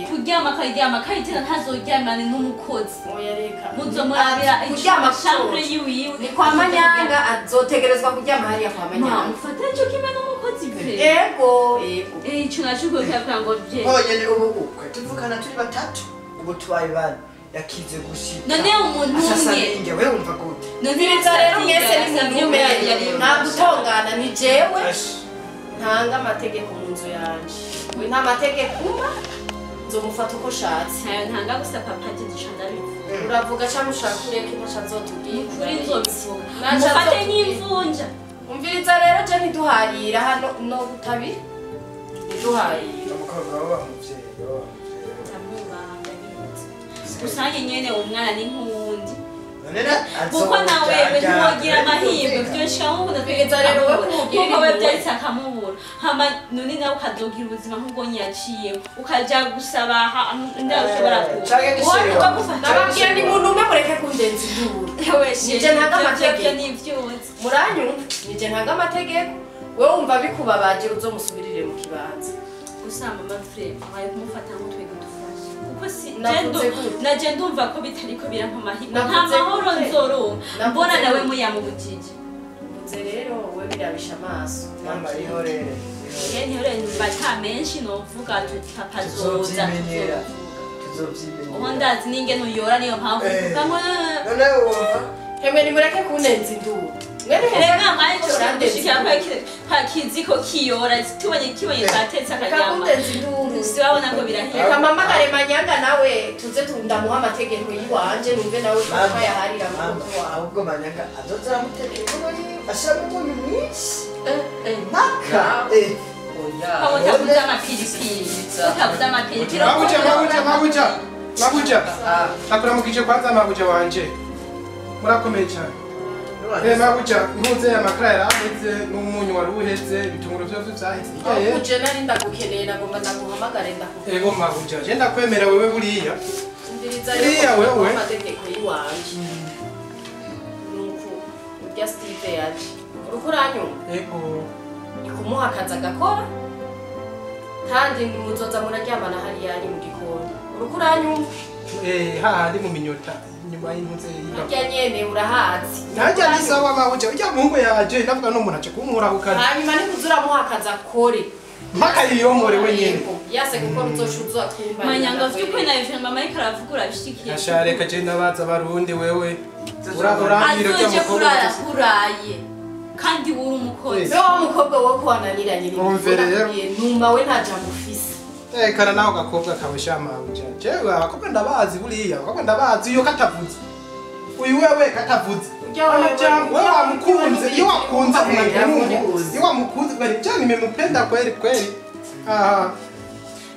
kuryama akaryama kayitera ntazoryamane n'umukozi. Oya reka muzomurabira kuryama chambre yiwiwe ni kwa Manyanga azotegerezwa kuryama hariya kwa Manyanga. Mufata ico kimwe n'umukozi pe. Ego ego. Ico naco kugira ngo bye. Honyene ubu ukwe tuvukana turi batatu ubu tubaye bane. Yakize gushika. None umuntu umwe. Wewe umva gute? None rero mwese ni umwe nta gutongana ni jewe. Ntanga amategeko mu nzu yanje. We nta mategeko uma nzomufata uko shatse. Ntayo ntanga gusa papa je duca ndabivuga. Uravuga cyangwa ushaka kureka intasha nzotubwira. Kuri nzobivuga. Mufate nk'imvunja. Umviriza rero je ntiduharira hano no gutabira. Ntiduharira. Umukobwa wawe umuvyeyi. Usange nyene umwana ni nkundi. Kuko nawe ntiwogira amahirwe byosha nk'ubu Umviriza rero we kumubwira nkuko we byahise akamubura. Hama none nawe ukazogira ubuzima nk'ubwo nyaciye ukaja gusaba ndashobora kuba. Nababwira ni muntu umwe mureke kundenza induru. Nije ntanga amategeko n'ivyuzi. Muranyumva nije ntanga amategeko wewe wumva bikubabaje uzomusubirire mu kibanza. Gusa mama Fred waye kumufata nk'utwe gudufasha. Kuko si naje ndumva ko bitariko birampa amahirwe. Nta mahoro nzoronka mbona nawe muyamubujije. Mvuze rero we birabisha amaso. Mama ihorere. Ihorere numva ata menshi novuga papa azoza. Tuzovyimenyera. Ubu ndazi n'ingene uyora niyo mpamvu mvuga ngo none wumva hemwe nimureke kunenza induru. Rega mwaje gushikira kwa kiziko kiyora tubonye kibonye zatetse akanyama. Siwabona ngo birahiye. Reka mpamagare Manyanga nawe tuze ndamuha amategeko yiwanje numve nawe ko yaharira amaboko wawe. Ahubwo Manyanga azoza aramutekera inkono yiwe ashiramo umunyu mwinshi. Maka. Oya. Utabuze amapiripiri. Utabuze amapiripiri. Mabuja mabuja mabuja. Mabuja. Nakuramukije kwanza mabuja wanje. Murakomeye cyane. Mabuja ntuze amakara yaraheze n'umunyu wari uheze ibitunguru byose byaheze. Mabuja nari ndagukeneye nagomba ndaguhamagare ndakubwira. Ego mabuja je ndakwemera wewe buriya. Umviriza Iriya rero wewe. Amategeko y'iwanje. Nuko urya Steve yaje. Uriko uranyumva? Yego. Ni kumuha akazi agakora. Kandi muzoza muraryamana hariya ni mu gikoni. Uriko uranyumva? Hahandi mu minyota nyuma y'impunzi y'indabo. Harya nyene urahazi. Najya ni sawa mabuja ujya muhungu yaje ndavuga no umuntu aje kunkura ku kazi. Hanyuma ni kuza uramuha akazi akore. Mpaka yiyomore wenyene. Yase gukora uzoca uza twumva. Manyanga vy'ukuri na ivyo mama ariko aravuga urabishikiye. Ashareka je ndabaza barundi wewe. Urambira ujya Azoje mukobwa. kurara kuraye. Kandi uri umukozi. Wewe wa mukobwa wo kwananiranye Umve rero. Numa we nta jambo ufise. Tekana nawe gakobwa kawe shamabuja. Jewe abakobwa ndabazi buriya, abakobwa ndabazi iyo katavuze. Uyu wewe katavuze. Amajambo wewe wamukunze, iyo wakunze umuntu, iyo wamukunze bari je nimemupenda kweli kweli. Ah.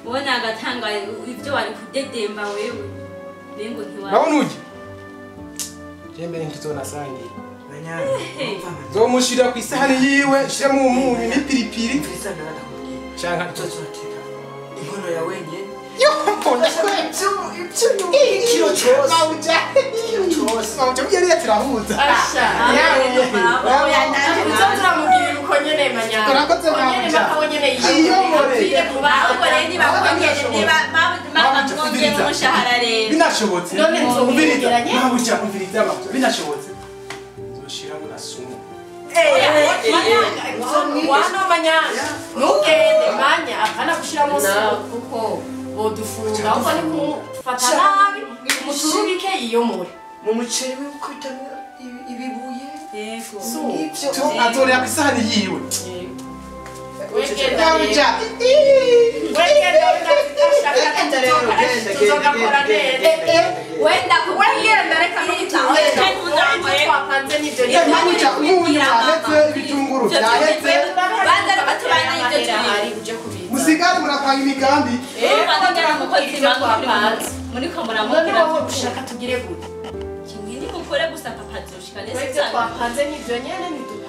Ubona agatanga ivyo wari kudedemba wewe. Bengo ntiwa. Urabona uje? Je mbere ntituzonasangira. Zomushira ku isahani yiwe, shiremo umunyu n'ipiripiri. Canka tuzorateka inkono ya wenyene. Yo mponda Ikiro cyose. Mabuja. Ikiro cyose. Mabuja yari yatirahuza. Asha. Uzoza uramubwira uko nyene manyanga. Urakoze Uko nyene mabuja. mpaka we nyene Iyomore. yiyomore. Ahubwo rero nibakongere niba mama mwongeye umushahara rero. Binashobotse. None nzomwongera nyene. Mabuja umviriza mabuja. Binashobotse. Nzoshiramo na sumu. Wano manyanga. Nugende manya apana gushiramo sumu kuko bodufunga ahubwo ni kumufata nabi umuturubike iyomore. Mu muceri we ukubita ibibuye. Yego. Ibyo Azorera ku isahani yiwe. Wegenda Mabuja. Wegenda tuzogakora neza. Wenda Wegenda reka Kandi n'utundi twapanze n'ibyo Eh, Mabuja umunyu wahetse ibitunguru byahetse. Banza reka tubane ibyo turi. Uje kubiza. Musigare murapanga imigambi. Urumva umukozi Ibyo mama twapanze. muriko None muramubwira wowe ushaka tugire gute? Kimwe ni mukore gusa papa azoshika neza Twebwe cyane. twapanze n'ibyo nyene ntiduhindura.